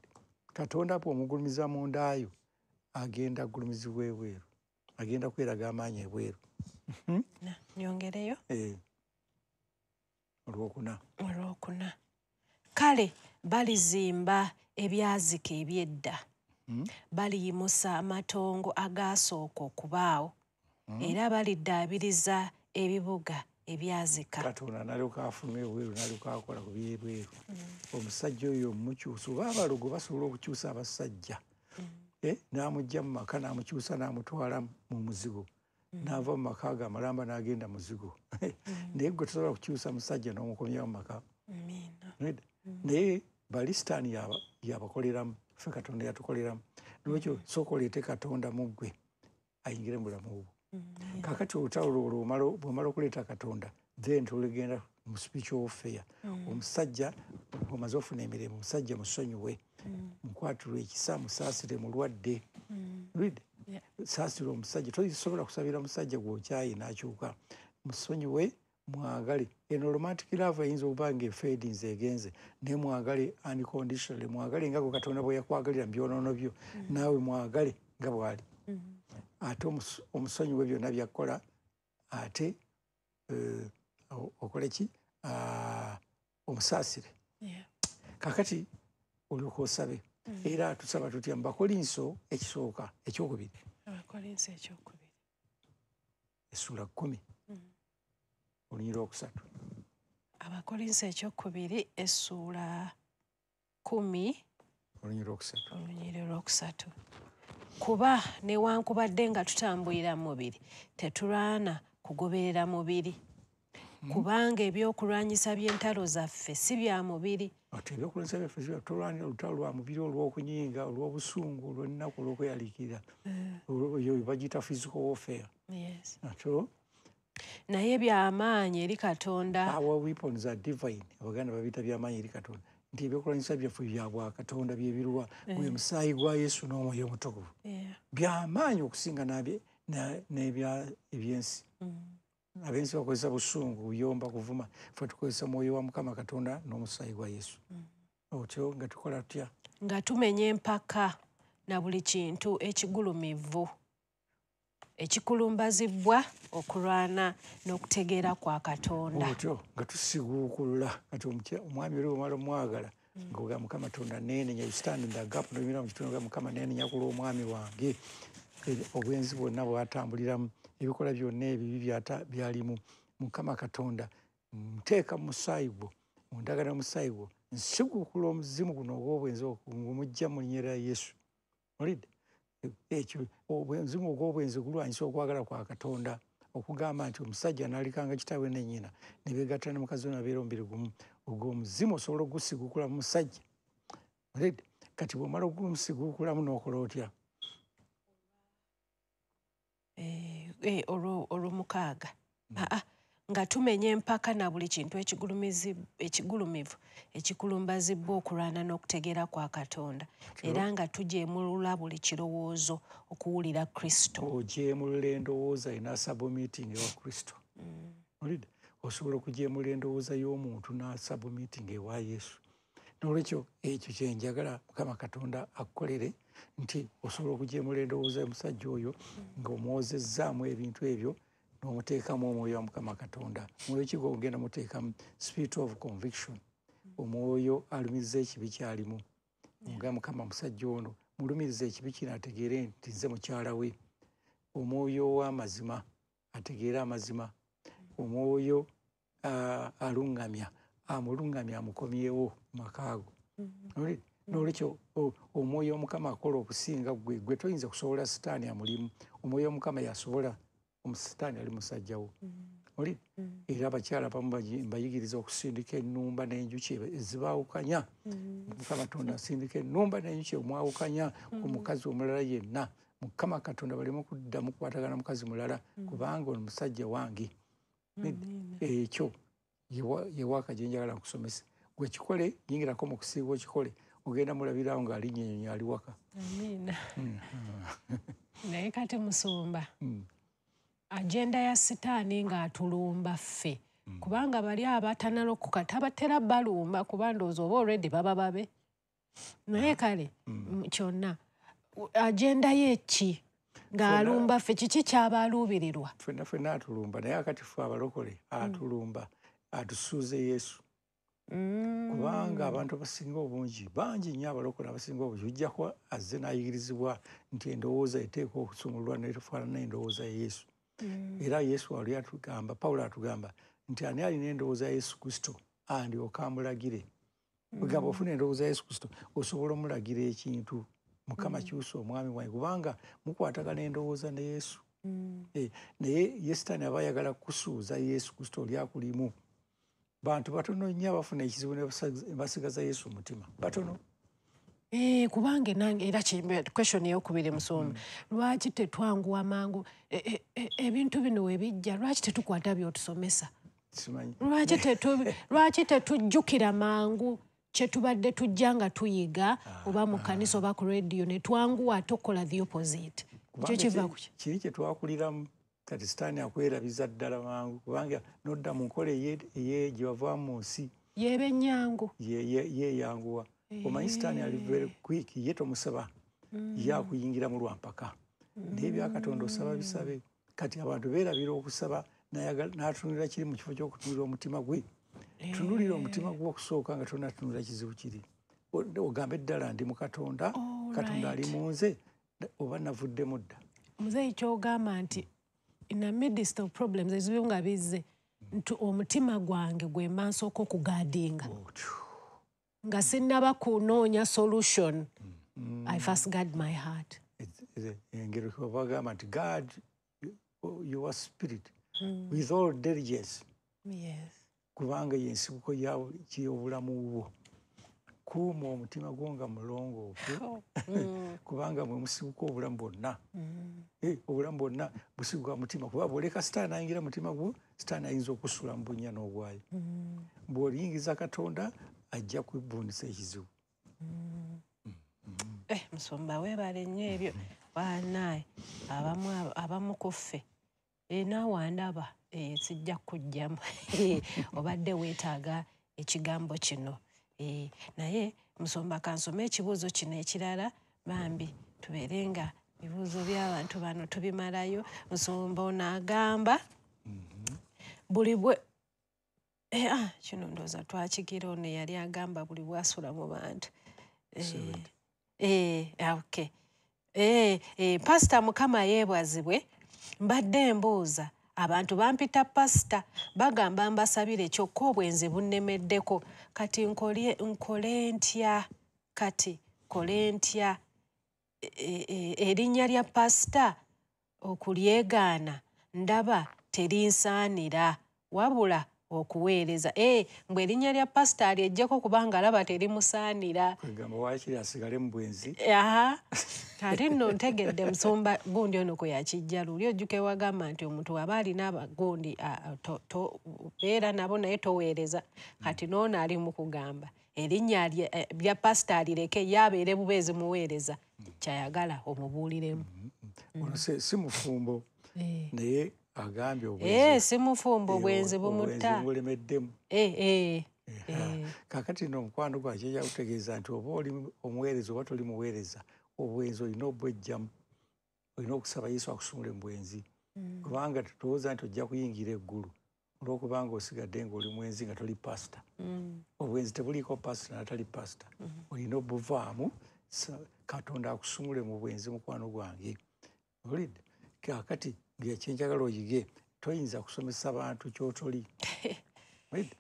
Katonda bw'omugulumiza munda yo, agenda agulumizibwa ebweru, agenda kweraga amaanyi ebweru. Nyongereyo? Olwokuna. Olwokuna. Kale balizimba ebyazika eby'edda, baliyimusa amatongo agaasooka okubaawo, era baliddaabiriza ebibuga ebyazika. Katonda n'alyoka afuluma ebweru, n'alyoka akola ku by'ebweru. Omusajja oyo omukyusa, oba abalogo basobola okukyusa abasajja. N'amuggya mu maka, n'amukyusa, n'amutwala mu muzigo. N'ava mu maka ago amalamba n'agenda muzigo. Naye gwe tosobola kukyusa musajja n'omukomyawo mu maka. Naye bali Sitaani yabakoleramu, ffe Katonda yatukoleramu. Noolwekyo sooka oleete Katonda mu ggwe ayingire mu bulamu bwo. Kaakati olutalo olwo bw'omala okuleeta Katonda, then tuligenda mu spiritual warfare. Omusajja bw'omaze ofuna emirembe, omusajja musonyiwe, mukwatirwe ekisa, musaasire mulwadde. Saasira omusajja, tosobola kusabira musajja gw'okyaye n'akyuka. Musonyiwe, mwagale. Eno romantic love eyinza okuba ng'efeedinze egenze, naye mwagale unconditionally, mwagale nga gwe Katonda bwe yakwagalira mu byonoono byo, naawe mwagale nga bw'ali. Ate omusonyiwe byonna by'akola, ate okole ki? Omusaasire. Kaakati olyoka osabe. Era tusaba tutya mu Bakolinso ekisooka, ekyokubiri. Abakolinso ekyokubiri. Essuula 10. Olunyiriri olwokusatu. Abakolinso ekyokubiri essuula 10. Olunyiriri olwokusatu. Olunyiriri olwokusatu. Kuba newankubadde nga tutambulira mu mubiri, tetulwana kugoberera mubiri. Kubanga ebyokulwanyisa by'entalo zaffe si bya mubiri. Ate ebyokulwanyisa byaffe si bya, tulwanira olutalo lwa mubiri olw'okunyiiga, olw'obusungu, olw'ennaku, olw'okweyaliikirira. Oyo bagiyita physical warfare. Atyo naye byamaanyi eri Katonda. Our weapons are divine. Abaganda babiyita byamaanyi eri Katonda. Nti ebyokulwanyisa byaffe bya bwa Katonda bye biruwa, gwe musaayi gwa Yesu n'Omwoyo Omutukuvu. Byamaanyi okusinga n'ebyensi. Abensi bakozesa busungu, buyomba, kuvuma. Ffe tukozesa mwoyo wa Mukama Katonda n'omusaayi gwa Yesu. Otyo nga tukola tutya? Nga tumenya empaka na buli kintu ekigulumivu ekikulumbazibwa okulwana n'okutegeera kwa Katonda. Otyo nga tusiguukulula. Kati omwami oli bw'omala omwagala, ng'ogamba Mukama Katonda neenenya, you stand in the gap, n'oyimirira mu kitundu nga Mukama neenenya ku lw'omwami wange. Obwenzi bwonna bw'atambuliramu, ebikola byonna ebibi byalimu. Mukama Katonda nteeka mu musaayi gwo, mu ndagaano y'omusaayi gwo, nsiguukula omuzimu guno ogw'obwenzi ngumujja mu linnya lya Yesu. Olidde? Ekyo omuzimu ogw'obwenzi gulwanyisa okwagala kwa Katonda, okugamba nti omusajja n'alikanga kitaawe ne nnyina ne beegatta ne mukazi we ne babeera omubiri gumu. Ogwo omuzimu osobola ogusigukula mu musajja. Olidde? Kati bw'omala ogusiguukulamu n'okola otya? Olwomukaaga. Nga tumenya empaka na buli kintu ekigulumivu ekikulumbazibwa okulwana n'okutegeera kwa Katonda, era nga tujeemulula buli kirowoozo okuwulira Kristo. Ojeemulula endowooza n'asubmitting ewa Kristo. Olidde? Osobola okujeemulula endowooza y'omuntu n'asubmitting ewa Yesu. Noolwekyo ekyo kye njagala Mukama Katonda akukolere, nti osobola okujeemula endowooza y'omusajja oyo ng'omwozezzaamu ebintu ebyo n'omuteekamu omwoyo wa Mukama Katonda. Omwoyo ki gw'ogenda muteekamu? Spirit of conviction. Omwoyo alumiriza ekibi ky'alimu. Nga Mukama musajja ono mulumiriza ekibi kino ategeere nti nze mukyala we. Omwoyo ow'amazima ategeere amazima. Omwoyo aluŋŋamya, amuluŋŋamya amukomyewo mu maka ago. Noolwekyo omwoyo Omukama akola okusinga ggwe, ggwe toyinza kusobola Sitaani amulimu. Omwoyo Omukama yasobola, omusitaani ali musajja wo. Oli? Era abakyala abamu mbayigiriza okusindika ennumba n'enjuki ezibaawukanya. Mukama Katonda asindika ennumba n'enjuki omwawukanya ku mukazi omulala yenna. Mukama Katonda baleme kuddamu kukwatagana mukazi mulala, kubanga ono musajja wange. Ekyo ye waaka gye njagala nkusomesa. Gwe kikole, yingirako mu kusiiba okikole, ogenda mulabirawo ng'alinnya ennyonyi ali waka. Amiina. Naye kati musumba, agenda ya sitaani ng'atulumba ffe, kubanga bali abatanalokoka tabatera balumba, kuba ndowooza oba already baba babe. Naye kale kyonna agenda ye ki ng'alumba ffe, kiki ky'abaluubirirwa? Ffenna ffenna atulumba, naye akati ffe abalokole atulumba atusuuze Yesu. Kubanga abantu abasinga obungi, bangi nnyo abalokole abasinga obungi, ojjako azze n'ayigirizibwa nti endowooza eteekwa okusumululwa n'efaanana endowooza ya Yesu. Era Yesu wali atugamba, Pawulo atugamba nti ani alina endowooza ya Yesu Kristo andyoke amulagire. Ogamba ofuna endowooza ya Yesu Kristo osobola omulagira ekintu, Mukama kyusa omwami wange, kubanga mukwatagana endowooza ne Yesu. Naye ye Sitaani aba ayagala kusuuza Yesu Kristo oli akulimu. Bantu batono nnyo abafuna ekizibu ne basigaza Yesu omutima, batono. Kubanga nange era question eyokubiri musumba, lwaki tetwanguwa mangu ebintu bino we bijja, lwaki tetukwata by'otusomesa? Simanyi. Lwaki tetujjukira mangu kye tubadde tujja nga tuyiga oba mu kkanisa oba ku radio, ne twanguwa ate okukola the opposite? Ekyo kiva ku ki? Kiri kye twakuliramu. Kati Sitaani akwerabiza ddala mangu, kubanga n'odda mu nkola eye gye wava mu nsi. Yeeba ennyangu. Yeeyanguwa. Omanyi Sitaani ali very quick, ye tomusaba, ye akuyingira mu lwampaka. Naye ebya Katonda osaba bisabe. Kati abantu beerabira okusaba, n'atunulira kiri mu kifo ky'okutunulira omutima gwe. Tunulira omutima gwe okusooka nga tonnatunulira kizibu kiri. Ogambe ddala ndi mu Katonda, Katonda ali mu nze, oba navuddemu dda. Muzeeyi, ky'ogamba nti in the midst of problems ezibi nga bizze, nti omutima gwange gwe mba nsooka okugaadinga. Nga sinnaba kunoonya solution, I first guard my heart. Engero bagamba nti guard your spirit with all diligence. Kubanga ye nsibuko y'obulamu bwo. Kuuma omutima gwo nga mulongoofu, kubanga mwe musibuka obulamu bwonna. Obulamu bwonna busibuka mutima, kuba bw'oleka Sitaani ayingira mutima gwo, Sitaani ayinza okusula mu bunnya n'obwayo. Bw'oliyingiza Katonda ajja kwevvuunisa ekizibu. Musumba weebale nnyo ebyo. Bannaaye abamu ku ffe, naawe andaba, sijja kuggyamu, obadde weetaaga ekigambo kino. Naye musumba kansome ekibuuzo kino ekirala, bambi tubeere nga ebibuuzo by'abantu bano tubimalayo. Musumba ono agamba buli bwe kino ndowooza twakigira, ono yali agamba buli bw'asula mu bantu. Okay. Pasita Mukama yeebazibwe, mbadde mbuuza, abantu bampita pasita, bagamba mbasabire, kyokka obwenzi bunnemeddeko. Kati nkole ntya? Kati nkole ntya? Erinnya lya pasita okulyegaana ndaba terinsaanira, wabula okuweereza. Mbwe erinnya lya pasita alyeggyeko kubanga alaba terimusaanira. Kwegamba waakiri asigale mu bwenzi. Aha. Ate nno ntegedde musumba gundi ono kwe yakijja luli, ojjuka ewagamba nti omuntu aba alina abagundi beera nabo naye toweereza. Kati n'ono ali mu kugamba erinnya lya pasita alireke, ye abeere bubeezi muweereza, kyayagala omubuuliremu. Ono si mufumbo, naye agambye obwenzi. Si mufumbo, obwenzi bumutta. Obwenzi bulemeddemu. Kaakati nno omukwano gwange kijja kutegeeza nti oba oli omuweereza oba toli muweereza, obwenzi olina obwejjamu, olina okusaba Yesu akusumule mu bwenzi. Kubanga tolowooza nti ojja kuyingira eggulu olw'okubanga osigadde ng'oli mwenzi nga toli pasita. Obwenzi tebuliiko pasita n'atali pasita. Olina obuvaamu, Katonda akusumule mu bwenzi mukwano gwange. Owulidde? Kaakati kye njagala oyige, toyinza kusomesa bantu ky'otoli. Owulidde?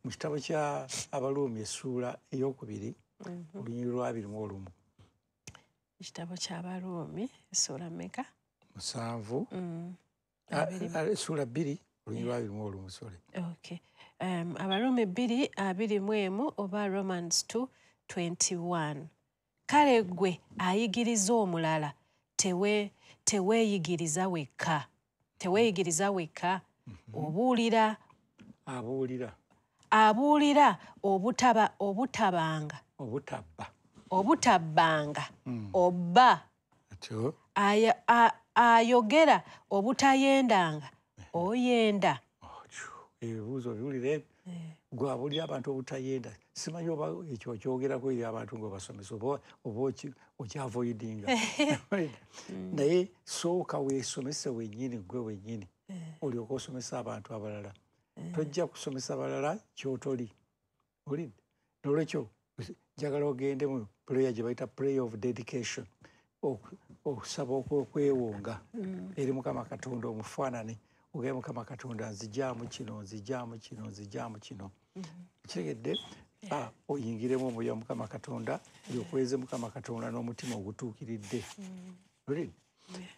Mu kitabo kya Abaluumi essuula 2, olunyiriri lwa 21. Ekitabo ky'Abaluumi essuula mmeka? 7. Essuula 2, olunyiriri lwa 21, sorry. Okay. Abaruumi 2:21 oba Romans 2:21. Kale ggwe ayigiriza omulala teweeyigiriza wekka. Teweeyigiriza wekka. Obuulira. Abuulira. Abuulira obutabanga. Obutabbanga. Obba. Ayogera obutayendanga. Oyenda. Ebibuuzo biwulire. Gwe abuulira abantu obutayenda. Simanyi oba ekyo okyogerako eri abantu ng'obasomesa oba okyavoidinga. Naye sooka weesomese wennyini gwe wennyini. Olyoke osomesa abantu abalala. Tojja kusomesa balala ky'otoli. Olidde? Noolwekyo njagala ogende mu prayer gye bayita prayer of dedication. Okusaba okwewonga eri Mukama Katonda omufaanane. Ogaye Mukama Katonda nzijaamu kino, nzijaamu kino, nzijaamu kino. Kitegedde? Oyingiremu omwoyo wa Mukama Katonda, olyokweze Mukama Katonda n'omutima ogutuukiridde.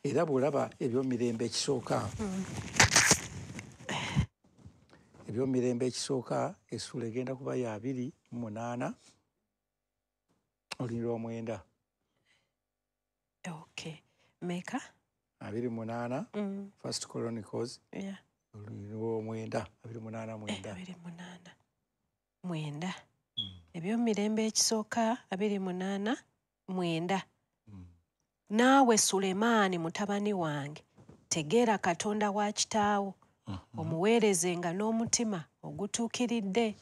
Era bw'olaba ebyomirembe ekisooka, ebyomirembe ekisooka essuula egenda kuba ya 28 olunyiriri lw'omwenda. Okay. Meka? 28, First Chronicles, olunyiriri lw'omwenda, 28 mwenda. 28 mwenda. Ebyomirembe ekisooka 28 mwenda. Naawe Sulemaani mutabani wange, tegeera Katonda wa kitaawo, omuweerezenga n'omutima ogutuukiridde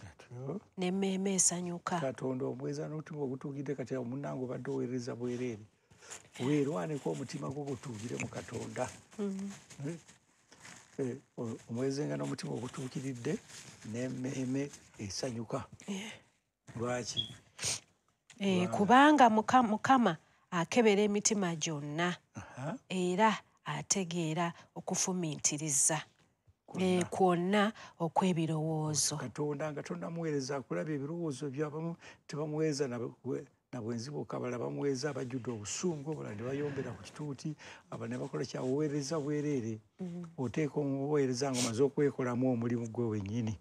n'emmeeme esanyuka. Katonda omuweereza n'omutima ogutuukiridde. Kati awo munnange obadde oweereza bwereere. Weerwaneko omutima gwo gutuukire mu Katonda. Omuweerezenga n'omutima ogutuukiridde n'emmeeme esanyuka. Lwaki? Kubanga Mukama akebera emitima gyonna era ategeera okufumiitiriza kwonna okw'ebirowoozo. Katonda nga tonnamuweereza akulaba ebirowoozo by'abamu tebamuweereza na bwenzi bwokka, abalala bamuweereza abajjudde obusungu, abalala ne bayombera ku kituuti, abalala ne bakola kyaweereza bwereere. Oteeka omuweereza ng'omaze okwekolamu omulimu gwe wennyini.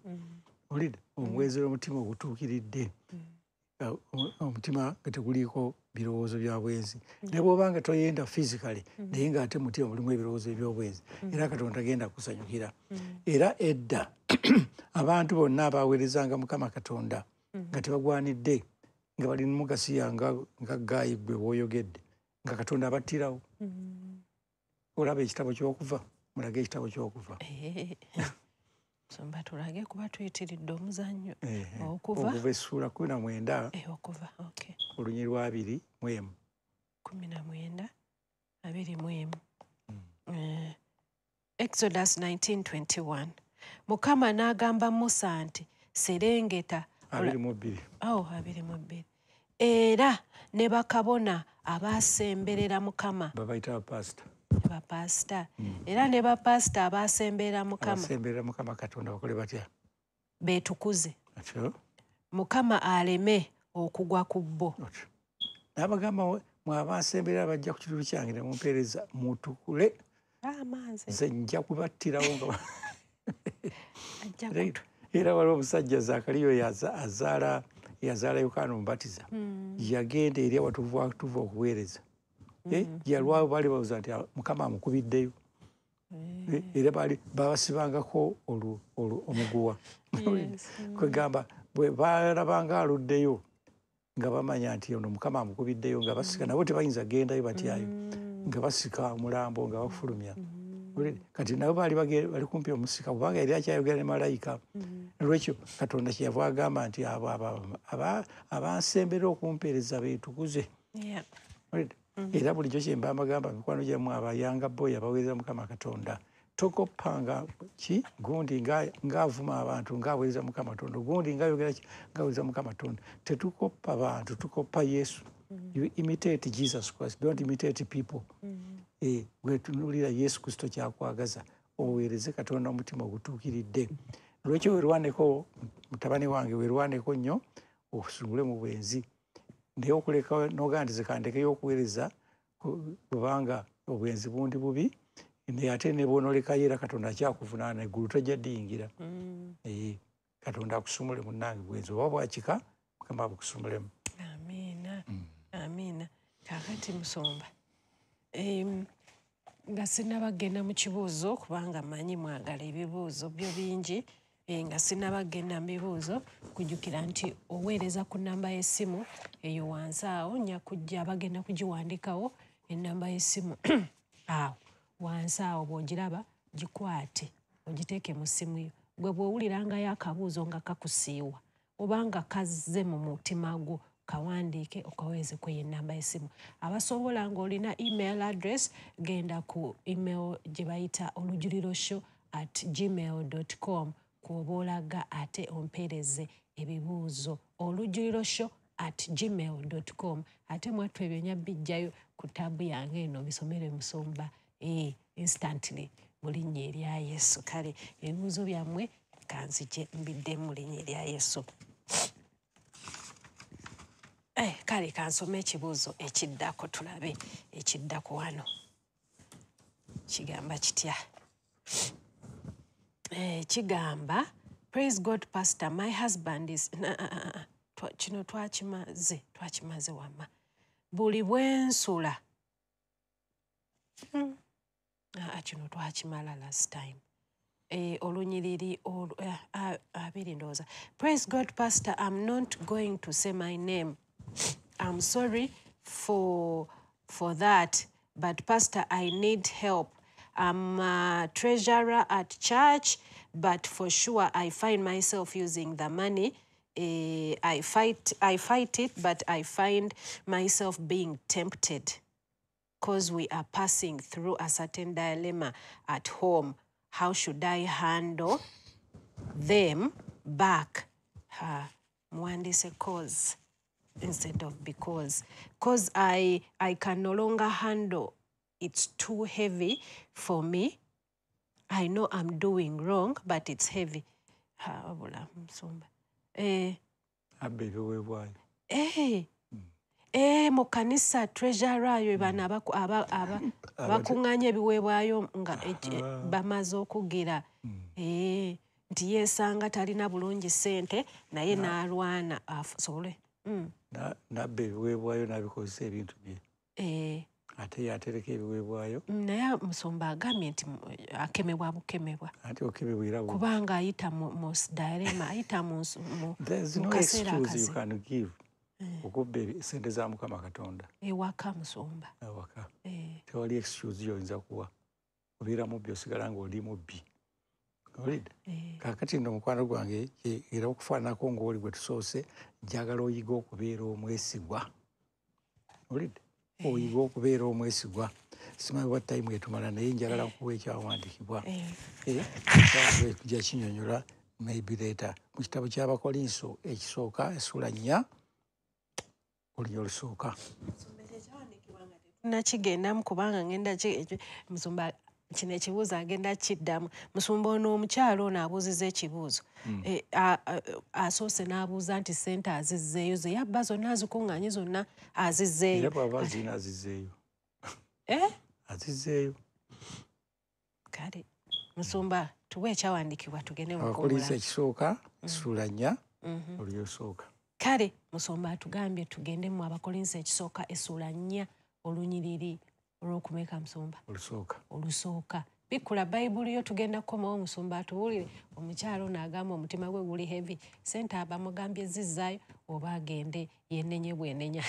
Olidde? Omuweereza omutima ogutuukiridde. Omutima nga teguliiko birowoozo bya bwenzi. Ne bw'oba nga toyenda physically, naye ng'ate mutima mulimu ebirowoozo eby'obwenzi, era Katonda tagenda kusanyukira. Era edda abantu bonna abaweerezanga Mukama Katonda nga tebagwanidde, nga bali mu gasiya nga gaayi gwe bw'oyogedde, nga Katonda abattirawo. Olaba ekitabo ky'okuva, mulage ekitabo ky'okuva. Somba tulage kuba tuyitiridde omuzannyo. Okuva essuula 19. Okuva, okay. Olunyiriri lwa 21. 19 21. Exodus 19:21. Mukama n'agamba Musa nti serengeta 22. 22. Era ne bakabona abasemberera Mukama. Babayita bapasita. Bapasita. Era ne bapasita abasemberera Mukama. Abasemberera Mukama Katonda bakole batya? Beetukuze. Mukama aleme okugwa ku bo. N'abagamba mwe abasemberera bajja ku kituuti kyange ne mumpeereza mutukule. Nze nja kubattirawo nga era waliwo omusajja Zakariyo yazaala Yokaana Omubatiza. Yagenda eri awatuufu okuweereza. Yalwawo baali balowooza nti Mukama amukubiddeyo. Era baali babasibangako omuguwa. Kwegamba bwe balabanga aluddeyo nga bamanya nti ono Mukama amukubiddeyo, nga basika nabo tebayinza gendayo batyayo, nga basika omulambo nga bafulumya. Kati nabo baali bali kumpi omusika kubanga yali akyayogera ne malayika. Olwekyo Katonda kyeyava agamba nti abo abansembera okumpeereza beetukuze. Era bulijjo kye mba mbagamba mikwano gyammwe abayanga boy abaweereza Mukama Katonda, tokoppanga ki gundi ng'avuma abantu ng'aweereza Mukama Katonda, gundi ng'ayogera ki ng'aweereza Mukama Katonda. Tetukoppa bantu, tukoppa Yesu. You imitate Jesus Christ, don't imitate people. Gwe Yesu Kristo kyakwagaza oweereze Katonda omutima ogutuukiridde. Lwekyo weerwaneko mutabani wange, weerwaneko nnyo osungule mu bwenzi. Naye okuleka n'ogamba nti zikandekeyo okuweereza kubanga obwenzi bundi bubi, naye ate ne bw'onoolekayo era Katonda akyakuvunaana, eggulu tojja ddiyingira. Katonda akusumule munnange, bwenzi oba bwakika Mukama abukusumulemu. Amiina. Amiina. Kaakati musumba, nga sinnabagenda mu kibuuzo kubanga mmanyi mwagala ebibuuzo byo bingi, Nga sinnabagenda mu bibuuzo, kujjukira nti oweereza ku nnamba y'essimu eyo wansi awo, nja kujja bagenda kugiwandikawo ennamba y'essimu awo wansi awo, bw'ogiraba gikwate ogiteeke mu ssimu yo. Gwe bw'owulirangayo akabuuzo nga kakusiiwa oba nga kazze mu mutima gwo, kawandiike okaweereze ku eyo ennamba y'essimu. Abasobola ng'olina email address, genda ku email gye bayita olujuliroshow@gmail.com kw'oba olaga ate ompeereze ebibuuzo, olujuliroshow@gmail.com. Ate mwattu ebyo nja bijjayo ku taabu yange eno bisomere musumba instantly mu linnya erya Yesu. Kale ebibuuzo byammwe kanzije mbiddemu mu linnya erya Yesu. Kale kansome ekibuuzo ekiddako, tulabe ekiddako wano kigamba kitya. Kigamba, praise God pastor, my husband is kino twakimaze wamma. Buli bwensula kino twakimala last time. Olunyiriri abiri ndowooza. Praise God pastor, I'm not going to say my name, I'm sorry for that, but pastor, I need help. I'm a treasurer at church, but for sure I find myself using the money. I fight it, but I find myself being tempted because we are passing through a certain dilemma at home. How should I handle them back? Mwandise cause instead of because. Because I can no longer handle. It's too heavy for me. I know I'm doing wrong, but it's heavy. Wabula musumba. Mu kanisa treasurer yo bano abakuŋŋaanya ebiweebwayo nga bamaze okugira. Nti yeesanga talina bulungi ssente naye n'alwana asobole. Nabba ebiweebwayo n'abikozesa ebintu bye. Ate yatereka ebiweebwayo. Naye musumba agambye nti akemebwa bukemebwa. Ate okemebwa era kubanga ayita mu dilemma, ayita mu kaseera akazibu. You can give. Okubba ssente za Mukama Katonda. Ewaka musumba. Ewaka. Tewali excuse gy'oyinza kuwa. Obeera mubbi osigala ng'oli mubbi. Owulidde? Kaakati nno mukwano gwange era okufaananako ng'oli gwe tusoose, njagala oyiga okubeera omwesigwa. Owulidde? Oyiga okubeera omwesigwa. Simanyi what time etumala naye njagala nkuwa ekyawandiikibwa. Tujja kinyonnyola maybe later. Mu kitabo ky'Abakolinso ekisooka essuula 4 olunya olusooka. Nakigendamu kubanga ngenda musumba kino ekibuuzo agenda kiddamu. Musumba ono omukyalo ono abuuzizza ekibuuzo. Asoose n'abuuza nti ssente azizzeeyo ze yabba zonna azikuŋŋaanye zonna azizzeeyo. Era bw'aba azirina azizzeeyo. Azizzeeyo. Kale musumba tuwe ekyawandiikibwa tugende mu Abakolinso ekisooka essuula 4 olunya olusooka. Kale musumba atugambye tugende mu Abakolinso ekisooka essuula 4 olunyiriri olw'okumeka musumba? Olusooka. Olusooka. Bikkula Bayibuli yo tugenda kukomawo musumba atuwulire. Omukyalo ono agamba omutima gwe guli heavy. Ssente abamugambye zizzaayo oba agende yenenye bwenenya.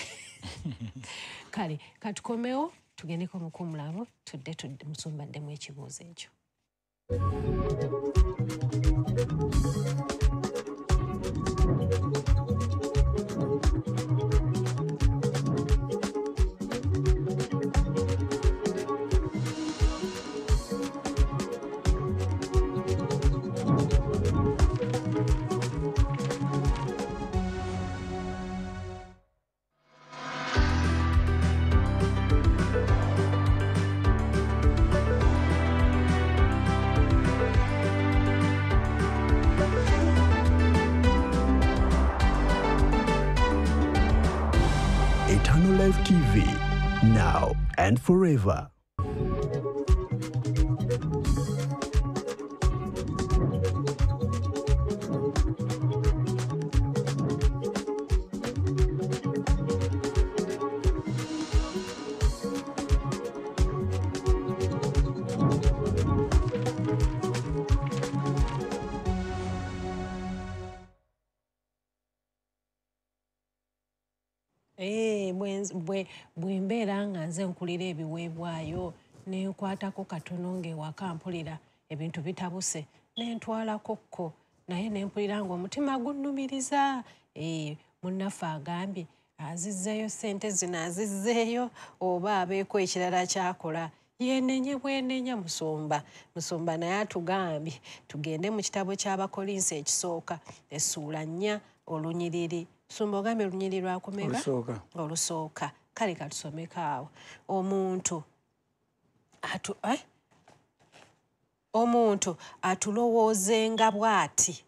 Kale katukomewo tugendeko mu kuwummulamu tudde musumba addemu ekibuuzo ekyo. Eternal Life TV, now and forever. Bwe mbeera nga nze nkulira ebiweebwayo nenkwatako katono ng'ewaka mpulira ebintu bitabuse nentwalako kko, naye nempulira ng'omutima gunnumiriza. Munnaffe agambye azizzeeyo ssente zino, azizzeeyo oba abeeko ekirala kyakola. Yenenye bwenenya musumba. Musumba naye atugambye tugende mu kitabo ky'Abakolinso ekisooka essuula 4 olunyiriri. Musumba ogambye olunyiriri lwakumeka? Olusooka. Kale katusomeko awo. Omuntu atulowoozenga bw'ati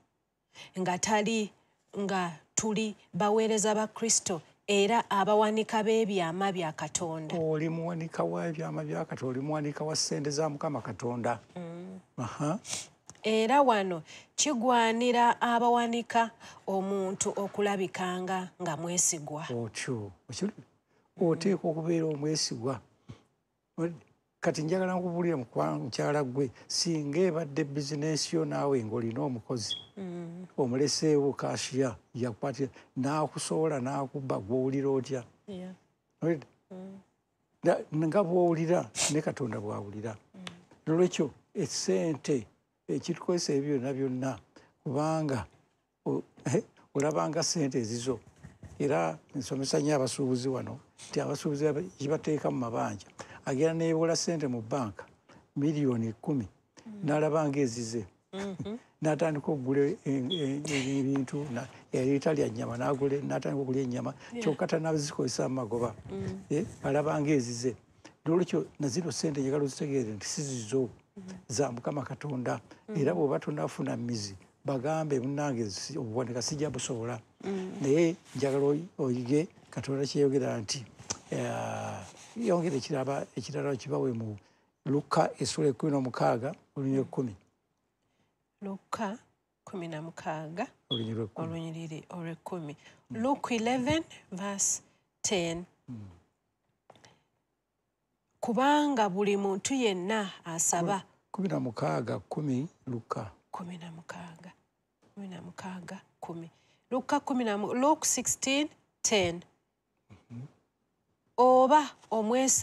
nga tali nga tuli baweereza ba Kristo era abawanika b'ebyama bya Katonda. Oli muwanika wa ebyama bya Katonda, oli muwanika wa ssente za Mukama Katonda. Era wano kigwanira abawanika omuntu okulabikanga nga mwesigwa. Otyo oteekwa okubeera omwesigwa. Kati njagala nkubuulire mukyala gwe, singa ebadde bizinensi yo naawe ng'olina omukozi omuleseewo kashiya yakukwatira n'akusobola n'akubba, gw'owulira otya? Nga bw'owulira ne Katonda bw'awulira. Nolwekyo essente ekitukozesa ebyo byonna byonna, kubanga olabanga ssente ezizo. Era nsomesa nnyo abasuubuzi wano nti abasuubuzi kibateeka mu mabanja. Agenda neyewola ssente mu banka 10 million n'alabanga ezize, n'atandika okugula ebintu, yali talya nnyama n'atandika okulya ennyama, kyokka tannazikozesa mu magoba, alabanga ezize. Nolwekyo na zino ssente njagala ozitegeere nti si zizo, za Mukama Katonda. Era bw'oba tonnafuna mizi bagambe munnange obuwanika sijja busobola, naye njagala oyige Katonda kyeyogera nti yongera ekirala kibawe mu Luka essula 16 olunyiriri 10. Luka 16 olunyiriri olw'ekumi. Luke 11 verse 10. Kubanga buli muntu yenna asaba. 16 10 Luka. 16 16 10. Luka 10 Luke 16 10. Oba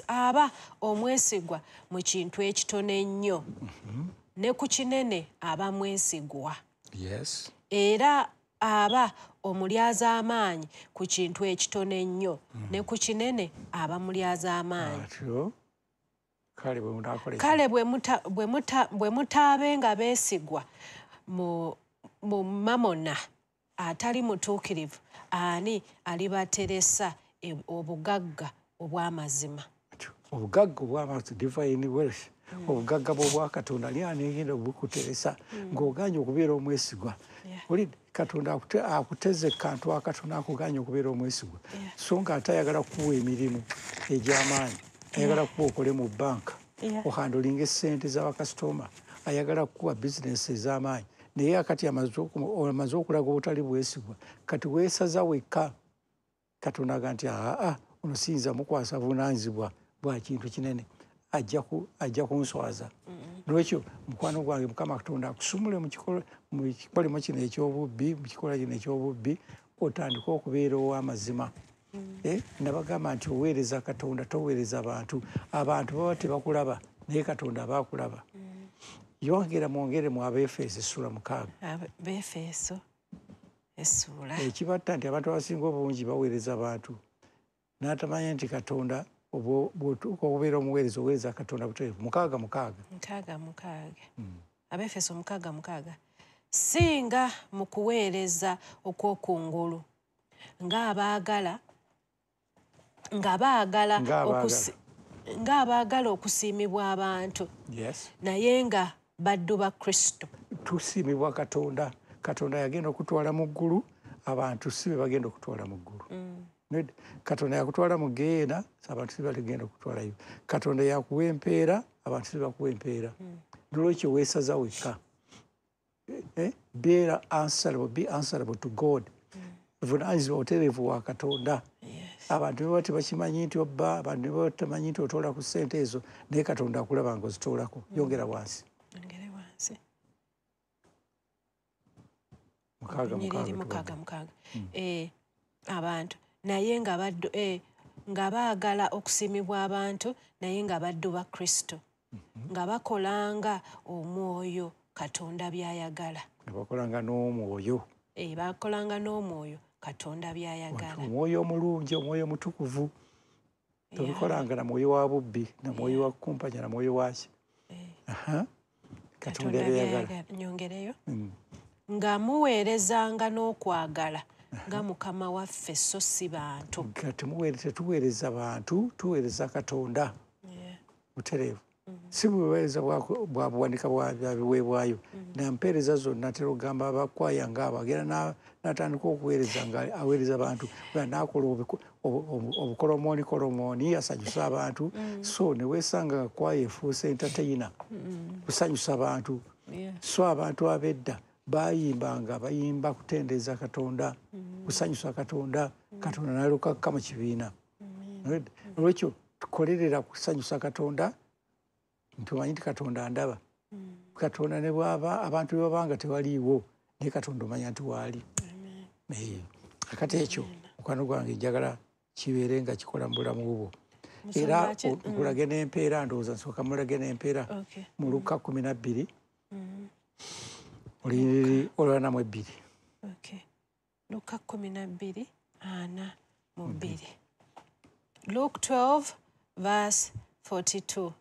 aba omwesigwa mu kintu ekitono ennyo, ne ku kinene aba mwesigwa. Era aba omulyazaamaanyi ku kintu ekitono ennyo, ne ku kinene aba mulyazaamaanyi. Kale bwe mutaabenga beesigwa mu mamona atali mutuukirivu, ani alibateresa obugagga obw'amazima? Obugagga obw'amazima, divine wealth, obugagga bw'obwa Katonda ani anegenda obukuteresa ng'oganye okubeera omwesigwa? Oli Katonda akuteze kantu akatono akuganye okubeera omwesigwa, so nga ate ayagala kukuwa emirimu egy'amaanyi, ayagala kukuwa okole mu banka, ohandolinga essente z'abakasitoma, ayagala kukuwa bizinesi ez'amaanyi, naye akati amaze okulaga obutali bwesigwa, kati weesaza wekka. Katonda aga nti aa ono siyinza mukwasa buvunaanyizibwa bwa kintu kinene, ajja kunswaza. Nolwekyo mukwano gwange Mukama Katonda akusumule mu kikolimo kino eky'obubbi, mu kikolwa kino eky'obubbi, otandike okubeera ow'amazima. Nabagamba nti oweereza Katonda, toweereza bantu. Abantu baba tebakulaba, naye Katonda aba akulaba. Yongera mwongere mu Abeefeso essula 6. Abeefeso essuula. Ekibatta nti abantu abasinga obungi baweereza bantu, n'atamanya nti Katonda bw'otuuka okubeera omuweereza oweereza Katonda butereevu. 6 6. 6 6. Abeefeso 6 6. Singa mu kuweereza okw'okungulu ng'abaagala okusiimibwa abantu, naye nga baddu ba Kristo. Tusiimibwa Katonda. Katonda yagenda okutwala mu ggulu, abantu si be bagenda okutwala mu ggulu. Katonda yakutwala mu ggeyeena, abantu si baligenda okutwalayo. Katonda yakuwa empeera, abantu si bakuwa empeera. Nolwekyo weesaza wekka. Beera answerable, be answerable to God. Vunaanyizibwa obutereevu wa Katonda. Abantu baba tebakimanyi nti obba, abantu baba tebamanyi nti otoola ku ssente ezo, naye Katonda akulaba ng'ozitoolako. Yongera wansi. 6 6. Abantu naye nga Nga baagala okusiimibwa abantu naye nga baddu ba Kristo. Nga bakolanga omwoyo Katonda by'ayagala. Nga bakolanga n'omwoyo. Bakolanga n'omwoyo Katonda by'ayagala. Omwoyo omulungi, omwoyo omutukuvu. Tobikolanga na mwoyo wa bubbi, na mwoyo wa kukumpanya, na mwoyo waki. Katonda by'ayagala. Nyongereyo. Nga muweerezanga n'okwagala nga Mukama waffe so si bantu. Nga tetuweereza bantu, tuweereza Katonda. Butereevu. Si buweereza bwa buwanika bwa biweebwayo. Na mpeereza zonna tera okugamba abakwaya ng'abo agenda n'atandika okuweereza nga aweereza abantu, n'akola obukolomooni kolomooni asanyusa abantu. So ne weesanga nga kwaya efuuse entertainer kusanyusa bantu. So abantu ab'edda bayimbanga bayimba kutendereza Katonda, kusanyusa Katonda, Katonda n'alyoka mu kibiina. Olwekyo tukolerera kusanyusa Katonda, ntumanyi nti Katonda ndaba. Katonda ne bw'aba abantu bwe babanga tewaliiwo, naye Katonda omanya nti waali. Akati ekyo mukwano gwange njagala kibeere nga kikola mu bulamu bwo. Era nkulage n'empeera, ndowooza nsooka mulage n'empeera mu Luka 12 olunyiriri olwana mu ebbiri. Luka 12 42. Luke 12 verse 42.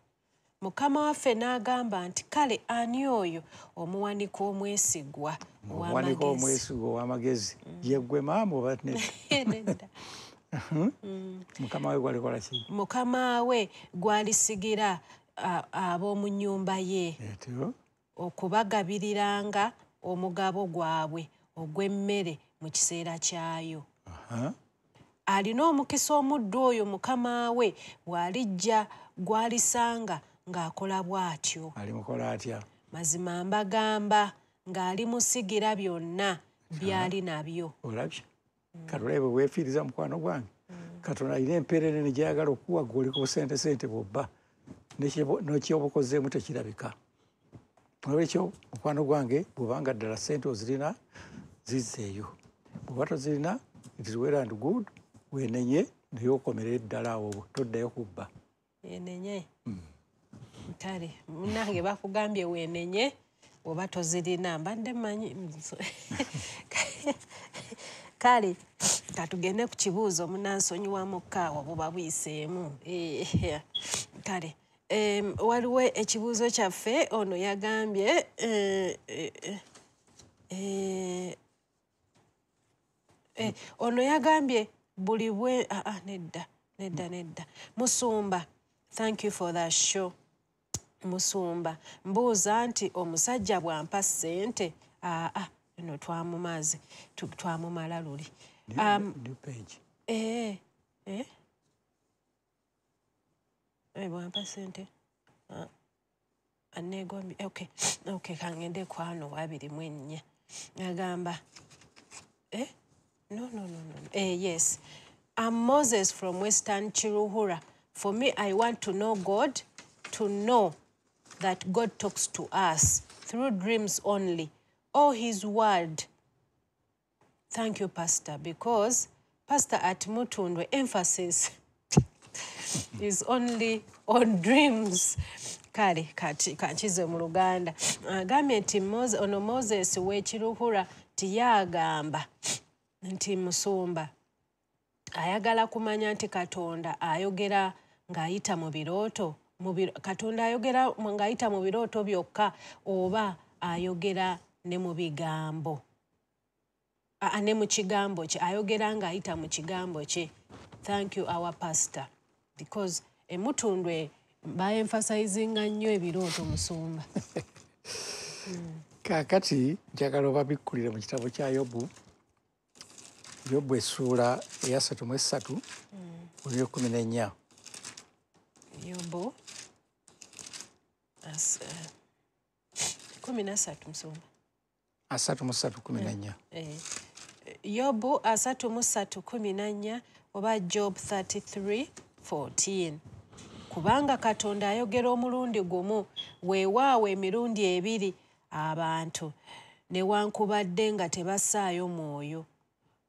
Mukama waffe n'agamba nti kale ani oyo omuwanika omwesigwa omuwanika omwesigwa ow'amagezi? Ye ggwe maama oba nedda? Mukama we gwalikola ki? Mukama we gwalisigira ab'omu nnyumba ye okubagabiriranga omugabo gwabwe ogw'emmere mu kiseera kyayo. Alina omukisa omuddu oyo mukama we bw'alijja gw'alisanga ng'akola bw'atyo. Alimukola atya? Mazima mbagamba ng'alimusigira byonna by'ali nabyo. Olabye? Katonda bwe weefiiriza mukwano gwange. Katonda alina empeera ennene gy'ayagala okuwa ggwe oli ku busente sente bw'obba n'ekyobukozeemu tekirabika. Olwekyo mukwano gwange bw'obanga ddala ssente ozirina zizzeeyo. Bw'oba tozirina it is well and good, weenenye naye okomerere ddala awo toddayo kubba. Weenenye. Kale munnange bakugambye weenenye oba tozirina, mbadde mmanyi. Kale katugende ku kibuuzo munansonyiwamu kaawa buba buyiseemu. Kale waliwo ekibuuzo kyaffe ono yagambye ono yagambye buli bwe nedda nedda nedda. Musumba, thank you for that show. Musumba, mbuuza nti omusajja bw'ampa ssente eno twamumaze twamumala luli. New page. Bw'ampa ssente aneegombye. Okay, kangende kwano 24. Agamba no. Yes. I'm Moses from Western Chiruhura. For me, I want to know God, to know that God talks to us through dreams only, or his word. Thank you, Pastor, because Pastor at Mutundwe emphasis is only on dreams. Kale, kanchize mu Luganda. Agambye nti ono Moses w'Ekiruhura tiyagamba nti musumba ayagala kumanya nti Katonda ayogera ng'ayita mu birooto, Katonda ayogera ng'ayita mu birooto byokka oba ayogera ne mu bigambo. Ne mu kigambo kye, ayogera ng'ayita mu kigambo kye. Thank you, our pastor, because emutundwe baemphasizinga nnyo ebirooto musumba. Kaakati njagala obabikkulire mu kitabo kya Yobu. Yobu essuula eya 33 olunyiriri 14. Yobu 13 musumba. 33 14. Yobu 33:14 oba Job 33:14. Kubanga Katonda ayogera omulundi gumu, weewaawo emirundi ebiri abantu newankubadde nga tebassaayo mwoyo.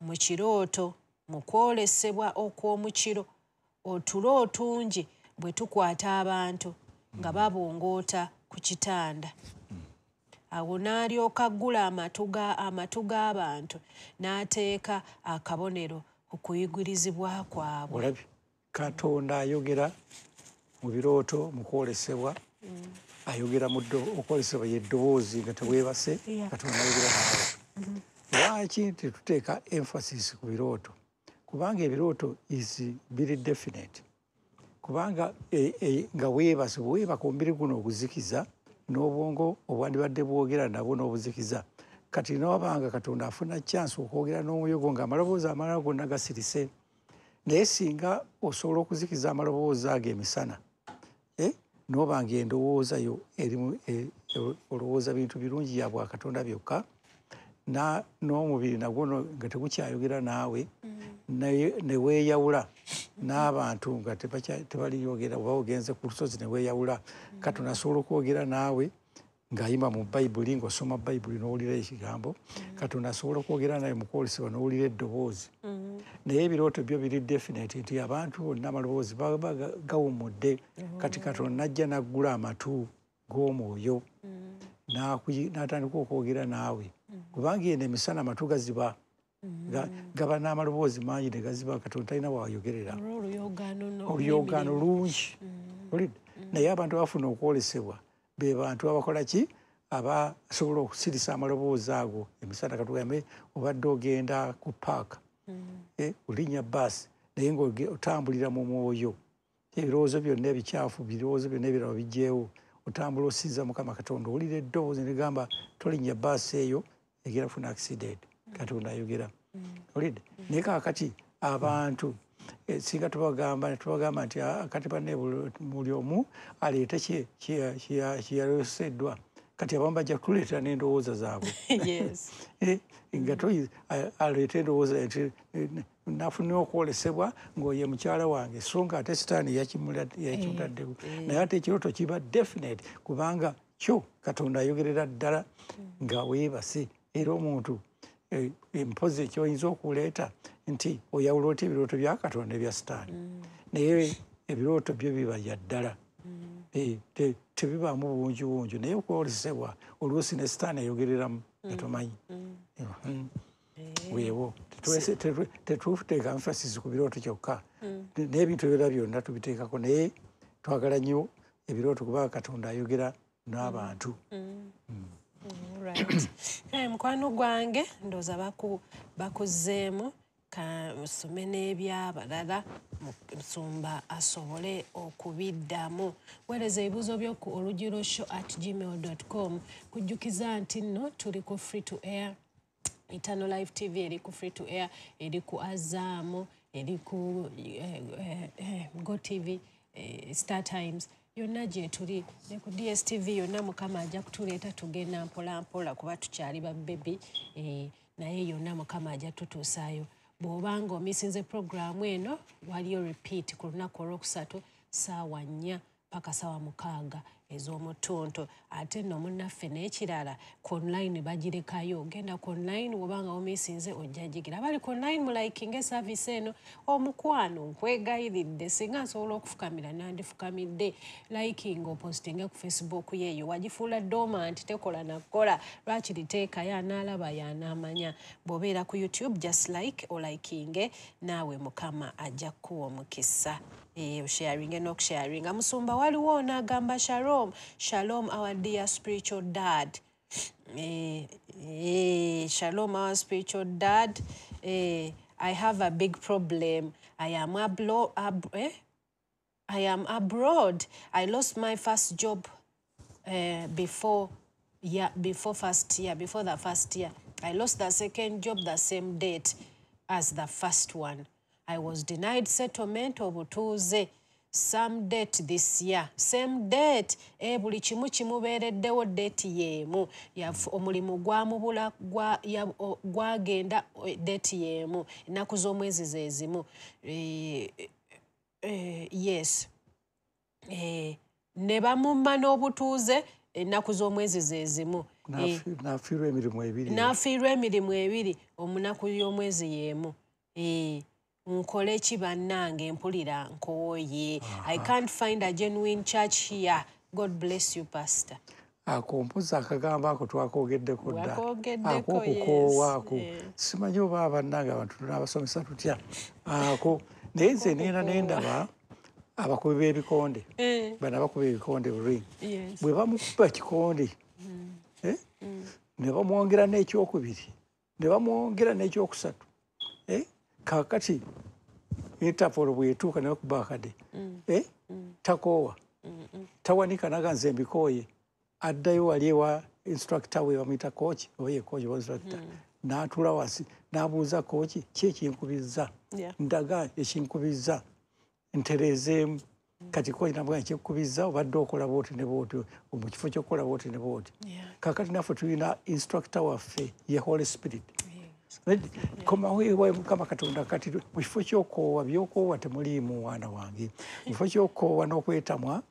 Mu kirooto, mu kwolesebwa okw'omu kiro, Otulo otungi bwe tukwata abantu nga babongoota ku kitanda. Awo n'alyoka aggula amatu g'abantu n'ateeka akabonero ku kuyigirizibwa kwabwe. Olabye, Katonda ayogera mu birooto, mu kwolesebwa, ayogera mu okwolesebwa ye ddoboozi nga teweebase, Katonda ayogera naawe. Lwaki tetuteeka emphasis ku birooto? Kubanga ebirooto is very definite. Kubanga nga weebase, bwe weebaka omubiri guno oguzikiza n'obwongo obwandibadde bwogera nabwo n'obuzikiza. Kati n'obanga Katonda afuna chance okwogera n'omwoyo gwo ng'amaloboozi amalala gonna gasirise. Naye singa osobola okuzikiza amaloboozi ago emisana, n'oba ng'endowooza yo erimu olowooza bintu birungi bya bwakatonda byokka, n'omubiri nagwo nga tegukyayogera naawe, ne weeyawula n'abantu nga tebaliyogera, oba ogenze ku lusozi ne weeyawula, Katonda asobola okwogera naawe ng'ayima mu Bayibuli, ng'osoma Bayibuli n'owulira ekigambo. Katonda asobola okwogera nawe mu kwolesebwa n'owulira eddoboozi. Naye ebirooto byo biri definite nti abantu bonna amaloboozi baba gawummudde. Kati Katonda n'ajja n'aggula amatu g'omwoyo n'atandika okwogera naawe. Kubanga eno emisana amatu gaziba, gaba n'amaloboozi mangi ne gaziba, Katonda talina w'ayogerera. Oluyogaano lungi. Owulidde? Naye abantu abafuna okwolesebwa be bantu abakola ki? Abasobola okusirisa amaloboozi ago emisana. Katugambe obadde ogenda ku paaka, olinnya baasi, naye ng'otambulira mu mwoyo, ebirowoozo byonna ebikyafu, birowoozo byonna ebirala biggyeewo, otambula osinza Mukama Katonda, owulira eddoboozi ne ligamba tolinnya baasi eyo, egenda kufuna accident. Katonda ayogera. Owulidde? Naye kaakati abantu singa tubagamba ne tubagamba nti kati banne buli omu aleete kye yaloseddwa, kati abamu bajja kutuleetera n'endowooza zaabwe. Nga aleeta endowooza nti nafuna okwolesebwa ng'oye mukyala wange, so nga ate Sitaani yakimutaddeko. Naye ate ekirooto kiba definite kubanga kyo Katonda ayogerera ddala nga weebase. Era omuntu mpozi ekyoyinza okuleeta nti oyawula otya ebirooto bya Katonda ebya Sitaani, naye ebirooto byo biba bya ddala, tebibaamu bungiwungi. Naye okwolesebwa oluusi ne Sitaani ayogereramu nga tomanyi. Weewo tetuteeka emphasis ku birooto kyokka, n'ebintu ebirala byonna tubiteekako, naye twagala nnyo ebirooto kubanga Katonda ayogera n'abantu. Right. Mukwano gwange, ndowooza bakuzzeemu. Kasome n'ebyabalala, musumba asobole okubiddamu. Weereza ebibuuzo byo ku olugiroshow@gmail.com. Kujjukiza nti nno tuli ku free to air Eternal Life TV, eri ku free to air, eri ku Azam, eri ku Go TV, Star Times, yonna gye tuli, ne ku DSTV yonna. Mukama ajja kutuleeta, tugenda mpola mpola kuba tukyali ba baby, naye yonna Mukama ajja tutuusaayo. Bw'obanga omisinze puroguraamu eno, waliyo repeat ku lunaku olwokusatu 4:00 paka 6:00 ez'omutuntu. Ate nno munnaffe n'ekirala, ku online bagirekayo. Genda ku online, bw'obanga omisinze ojja gigira. Abali ku online mulikinga service eno. Omukwano nkwegayiridde, singa nsobola okufukamira nandifukamidde. Liking, opostinge ku Facebook yeeyo wagifuula dormant, tekola nakukola, lwaki liteekayo anaalaba y'anaamanya. Bw'obeera ku YouTube, just like, olikinge, naawe Mukama ajja kukuwa omukisa. Osharinge n'okusharinga. Musumba, waliwo onaagamba, "Shalom, shalom, our dear spiritual dad." Shalom, our spiritual dad. I have a big problem. I am abroad. I lost my first job before, yeah, before first year, before the first year. I lost the second job the same date as the first one. I was denied settlement, obutuuze, some date this year, same date. Buli kimu kimubeereddewo date y'emu. Omulimu gwamubula gwagenda date y'emu, ennaku z'omwezi ze zimu. Yes. Ne bamumma n'obutuuze ennaku z'omwezi ze zimu. N'afiirwa emirimu ebiri. N'afiirwa emirimu ebiri omunaku y'omwezi y'emu. Nkole ki bannange, mpulira nkooye. I can't find a genuine church here. God bless you, Pastor. Ako mpozi akagambo ako twakoogeddeko dda. Wakoogeddeko, ak'okukoowa ako. Yes. Simanyi oba bannange abantu tunaabasomesa tutya ako, naye nze nenda nendaba abakubi b'ebikonde, bano abakuba ebikonde buli bwe bamukuba kikonde, ne bamwongera n'ekyokubiri, ne bamwongera n'ekyokusatu, kaakati Interpol bwetuuka ne bakuba akade, takoowa, tawanika naga nze mbikooye, addayo wali ewa instructor we bamuyita coach, oba ye coach oba instructor, n'atuula wansi n'abuuza coach, ki ekinkubizza, ndaga ekinkubizza ntereezeemu. Kati coach n'amugamba ekikubizza obadde okola bw'oti ne bw'oti, mu kifo ky'okukola bw'oti ne bw'oti. Kaakati naffe tulina instructor waffe ye Holy Spirit. Komawo ewa Mukama Katonda. Kati mu kifo ky'okoowa, by'okoowa temuliimu mwana wange, mu kifo ky'okoowa n'okwetamwa,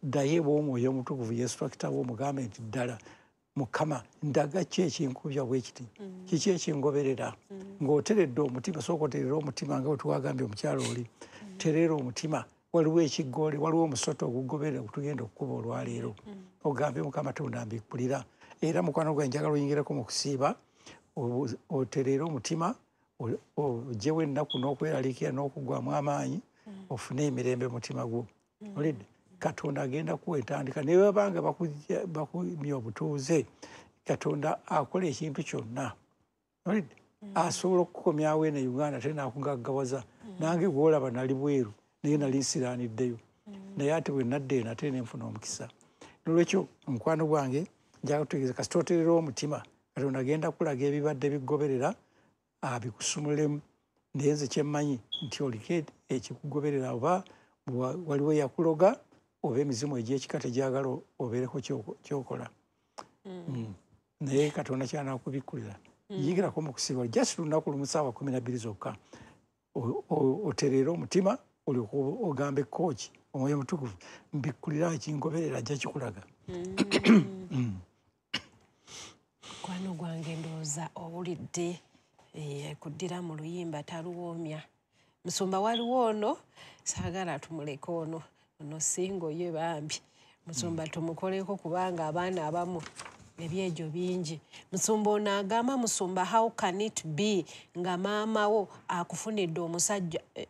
ddayo ewa Omwoyo Omutukuvu ye instructor wo, omugambe nti ddala Mukama ndaga ki ekinkubya bwe kiti, kiki ekingoberera. Ng'oteredde omutima, sooka oterere omutima nga bwe twagambye omukyalo oli, tereera omutima, waliwo ekiggole, waliwo omusota ogugoberera gutugenda okukuba olwaleero, ogambe Mukama Katonda mbikkulira. Era mukwano gwange njagala oyingireko mu kusiiba, otereere omutima, oggyewo ennaku n'okweraliikirira n'okuggwamu amaanyi, ofune emirembe mu mutima gwo. Olidde Katonda agenda kuwa entandika, ne bwebanga bakumya obutuuze, Katonda akola ekintu kyonna. Olidde asobola okukukomyawo eno e Uganda ate n'akugaggawaza. Nange gw'olaba nali bweru, naye nali nsiraaniddeyo, naye ate bwe nadda eno ate ne nfuna omukisa. Nolwekyo omukwano gwange njagala kutegeeza, kasita otereera omutima, Katonda agenda kulaga ebibadde bikugoberera abikusumulemu. Naye nze kyemmanyi nti oliko ekikugoberera, oba waliwo eyakuloga, oba emizimu egy'ekika tegyagala obeereko ky'okola. Naye Katonda kyanaakubikkulira. Yigirako mu kusiiba just lunaku lumu, ssaawa 12 zokka, otereere omutima, olyoke ogambe coach Omwoyo Omutukuvu mbikkulira ekingoberera, ajja kikulaga. Mukwano gwange ndowooza owulidde, kuddira mu luyimba taluwoomya. Musumba waliwo ono, saagala tumuleke ono, ono singo ye bambi. Musumba tumukoleko kubanga abaana abamu ebyegyo bingi. Musumba ono agamba, musumba, how can it be nga maama wo akufunidde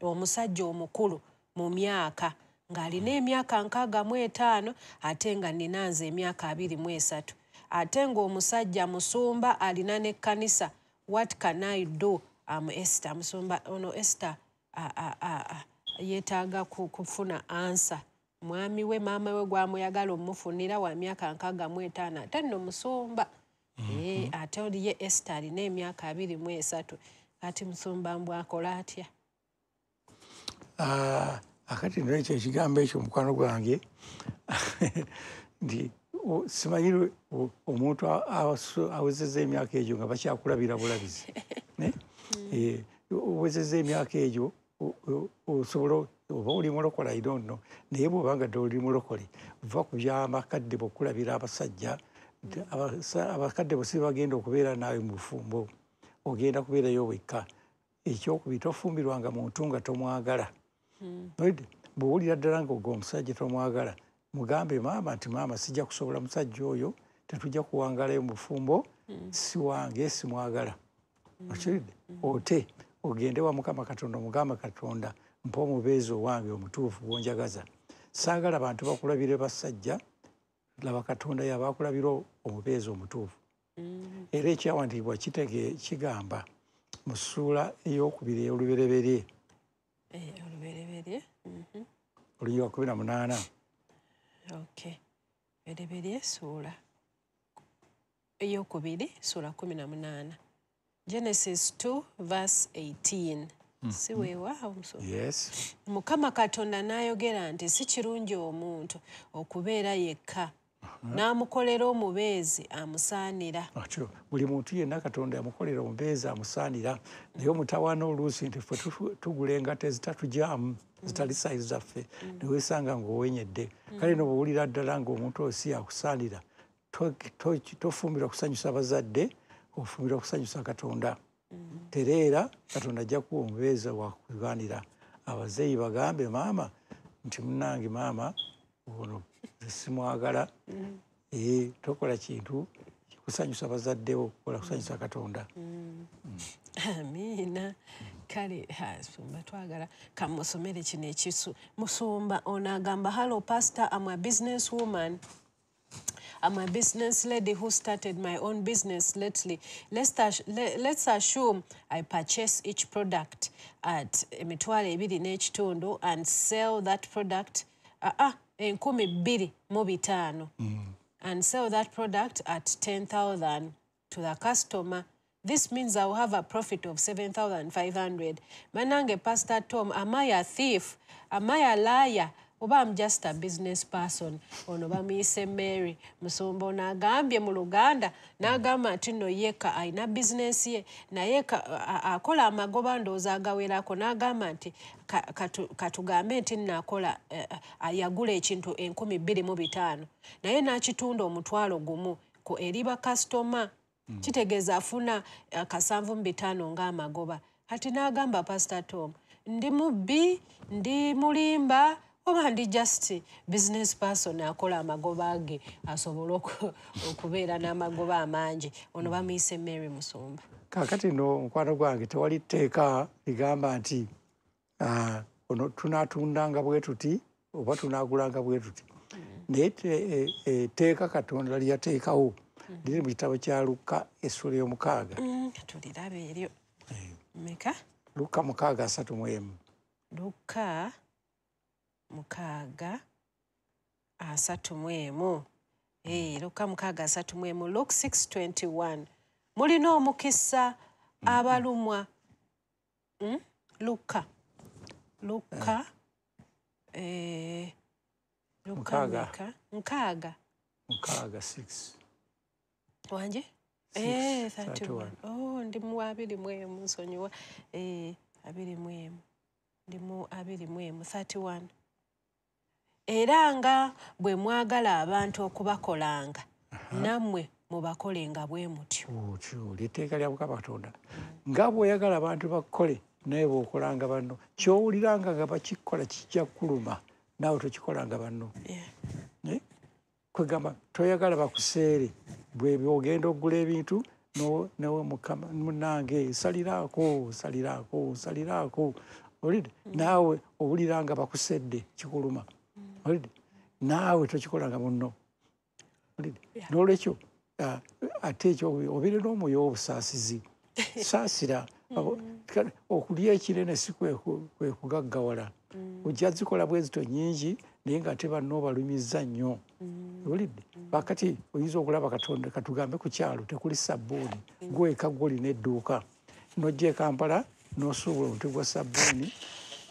omusajja omukulu mu myaka, ng'alina emyaka 65 ate nga nina nze emyaka 23, ate ng'omusajja musumba alina n'ekkanisa. What can I do? Am Esther. Musumba ono Esther yeetaaga kufuna answer. Mwami we, maama we gwamuyagala omufunira wa myaka 65 ate nno musumba, ate oli ye Esther alina emyaka 23. Kati musumba mbwakola atya? Akati nno ekyo ekigambo ekyo mukwano gwange nti simanyi omuntu awezezza emyaka egyo nga bakyakulabira bulabizi. Owezezza emyaka egyo osobola oba oli mulokole, I don't know, naye bw'obanga ddala oli mulokole, va ku by'abakadde bw'okulabira abasajja. Abakadde bo si bagenda okubeera naawe mu bufumbo, ogenda kubeerayo wekka. Ekyokubiri, tofumbirwanga muntu nga tomwagala. Bw'owulira ddala ng'ogwo omusajja tomwagala, mugambe maama nti maama sijja kusobola musajja oyo, tetujja kuwangalayo mu bufumbo, si wange, simwagala. Okiridde? Ote ogende wa Mukama Katonda, omugamba Katonda mpa omubeezi owange omutuufu gw'onjagaza. Saagala bantu bakulabire basajja, laba Katonda yaba akulabira omubeezi omutuufu. Era ekyawandiikibwa kigamba mu ssuula ey'okubiri ey'Olubereberye. Olubereberye. Olunyiriri 18. Okay. Bereberye ssuula ey'okubiri, ssuula 18. Genesis 2 verse 18. Si weewaawo musumba? Yes. Mukama Katonda n'ayogera nti si kirungi omuntu okubeera yekka, n'amukolera omubeezi amusaanira. Atyo buli muntu yenna Katonda yamukolera omubeezi amusaanira, naye omutawaana oluusi nti ffe tugula engatto ezitatugyamu, zitali sayizi zaffe, ne weesanga ng'owenyedde. Kale no bw'owulira ddala ng'omuntu oyo si yakusaanira, tofumbirwa kusanyusa bazadde, ofumbirwa kusanyusa Katonda. Tereera, Katonda ajja kuwa omubeezi wakuganira. Abazeeyi bagambe maama nti munnange maama ono simwagala, tokola kintu kusanyusa bazaddewo, kola kusanyusa Katonda. Amiina. Kale musumba twagala kamusomere kino ekisu. Musumba ono agamba, hello pastor, I'm a business woman. I'm a business lady who started my own business lately. Let's assume I purchase each product at 2,500 and sell that product 2,500 and sell that product at 10,000 to the customer. This means I will have a profit of 7,500. Manange Pastor Tom, am I a thief? Am I a liar? Oba I'm just a business person. Ono bamuyise Mary. Musumba ono agambye mu Luganda n'agamba nti nno yeka alina bizinesi ye naye akola amagoba ndowooza agawerako, n'agamba nti katugambe nti nno akola yagula ekintu 2,500 naye n'akitunda 1,000 ku eri bakasitoma. Kitegeeza afuna 75 ng'amagoba. Kati n'agamba Pastor Tom, ndi mubbi, ndi mulimba, oba ndi just business person akola amagoba ge asobole okubeera n'amagoba amangi. Ono bamuyise Mary Musumba. Kaakati nno mukwano gwange tewali tteeka ligamba nti ono tunaatundanga bwe tuti oba tunaagulanga bwe tuti. Naye etteeka Katonda lyateekawo liri mu kitabo kya Luka essula 6. Tulirabe eryo. Meka? Luka 6:31. Luka 6:31. Luka 6:31. Luke 6:21. Mulina omukisa abalumwa. Luka. Luka. Luka 6. 6. Wanje? 31. Oh, ndi mu 21 nsonyiwa. 21. Ndi mu 21 31. Era nga bwe mwagala abantu okubakolanga, nammwe mubakolenga bwe mutyo. Otyo, ly'etteeka lya Mukama Katonda. Nga bw'oyagala abantu bakole, naye bw'okolanga banno. Ky'owuliranga nga bakikola kijja kukuluma, naawe tokikolanga banno. Kwegamba toyagala bakuseere, bwe ogenda okugula ebintu, nawe Mukama munnange saliraako, saliraako, saliraako. Olidde? Naawe owuliranga bakusedde, kikuluma. Olidde? Naawe tokikolanga munno. Olidde? N'olwekyo ate ekyo obeere n'omwoyo w'obusaasizi. Saasira. Okulya ekinene si kwe kugaggawala. Ojja zikola bwe zito nnyingi naye ng'ate banno obalumizza nnyo. Olidde? Bakati oyinza okulaba Katonda katugambe ku kyalo tekuli sabbuuni, ggwe eka ggwe olina edduuka. N'ojja e Kampala n'osuubula omuti gwa sabbuuni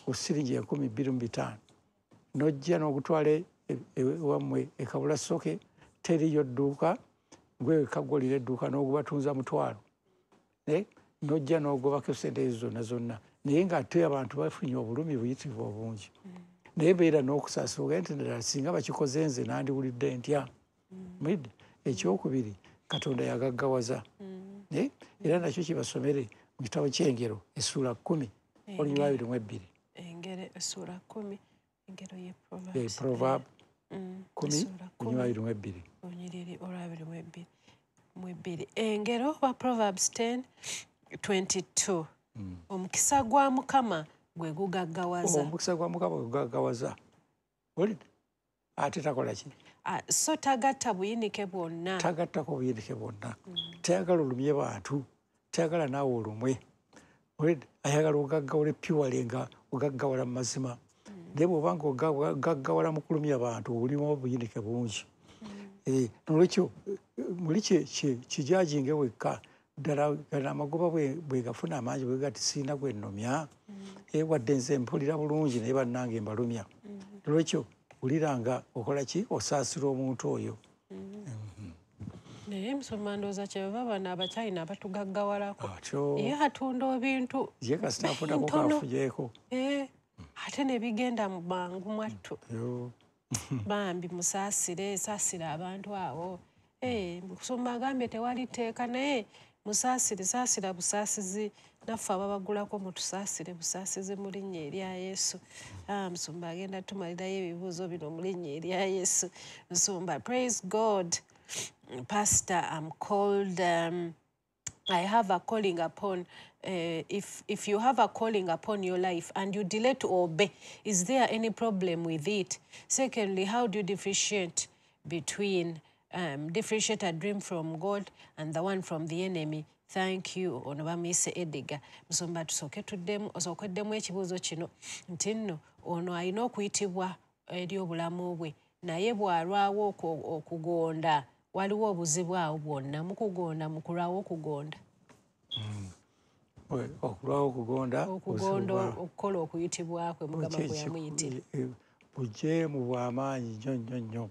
ku siringi 2,500. N'ojja n'ogutwala ewammwe e Kabulasoke teriyo dduuka, ggwe eka ggwe olina edduuka n'ogubatunza 5,000. N'ojja n'ogobako ssente ezo zonna zonna. Naye ng'ate abantu bafunye obulumi buyitirivu obungi. Naye beera n'okusaasira ogende nti ddala singa bakikoze nze nandiwulidde ntya. Mulidde? Ekyokubiri, Katonda yagaggawaza. Era nakyo kibasomere mu kitabo ky'Engero essula 10 olunyiriri 22. Engero essula 10, engero ye Proverbs. Proverb 10 olunyiriri 22. Olunyiriri 22. Engero wa Proverbs 10:22. Omukisa gwa Mukama gwe gugaggawaza. Omukisa gwa Mukama gwe gugaggawaza. Olidde? Ate takola ki? So tagatta buyinike bwonna. Tagattako buyinike bwonna. Tayagala olumye bantu. Tayagala naawe olumwe. Olidde? Ayagala ogaggawale purely nga ogaggawala mu mazima. Naye bw'oba nga ogaggawala mu kulumya abantu olimu obuyinike bungi. N'olwekyo muli kijajinge wekka ddala gano amagoba bwe gafuna amangi bwe gati sirina gwe nnomya. Wadde nze mpulira bulungi naye bannange mbalumya. N'olwekyo wulira nga okola ki osaasira omuntu oyo. Naye musumba ndowooza kyebava bano Abachina batugagawalako. Ye atunda ebintu ye kasita afunako kafugyeko. Ate ne bigenda mu mangu mwattu. Bambi musaasire, saasira abantu abo. Musumba agambye tewali tteeka naye Musaasire, saasira busaasizi, naffe ababagulako mutusaasire busaasizi mu linnya erya Yesu. Musumba agenda tumalirayo ebibuuzo bino mu linnya erya Yesu. Musumba, praise God. Pastor, I'm called, I have a calling upon, if you have a calling upon your life and you delay to obey, is there any problem with it? Secondly, how do you differentiate between, differentiate a dream from God and the one from the enemy? Thank you. Ono bamuyise Edgar. Musumba tusooke tuddemu, osookeddemu ekibuuzo kino nti nno ono alina okuyitibwa eri obulamu bwe, naye bw'alwawo okugonda, waliwo obuzibu awo bwonna mu kugonda, mu kulwawo okugonda. Okulwawo okugonda, okugonda okukola okuyitibwa kwe Mukama kwe yamuyitira. Bujeemu bw'amaanyi nnyo nnyo nnyo.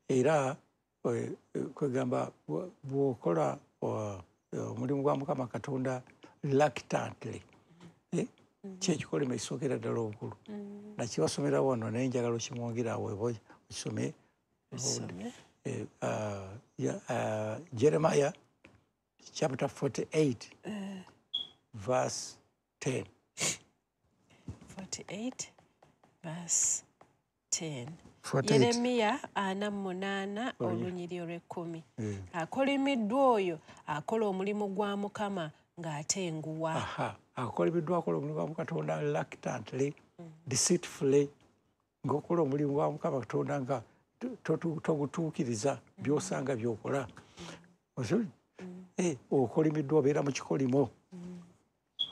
Era kwegamba bw'okola omulimu gwa Mukama Katonda reluctantly, kyekikolimo ekisookera ddala obukulu. Nakibasomera wano naye njagala okimwongera awo okisome. Jeremiah chapter 48 verse 10. 48 verse 10. Yeremiya 48 olunyiriri olw'ekkumi. Akolimiddwa oyo akola omulimu gwa Mukama ng'atenguwa. Akolimiddwa akola omulimu gwa Katonda reluctantly, deceitfully, ng'okola omulimu gwa Mukama Katonda nga togutuukiriza by'osanga by'okola. Okolimiddwa obeera mu kikolimo.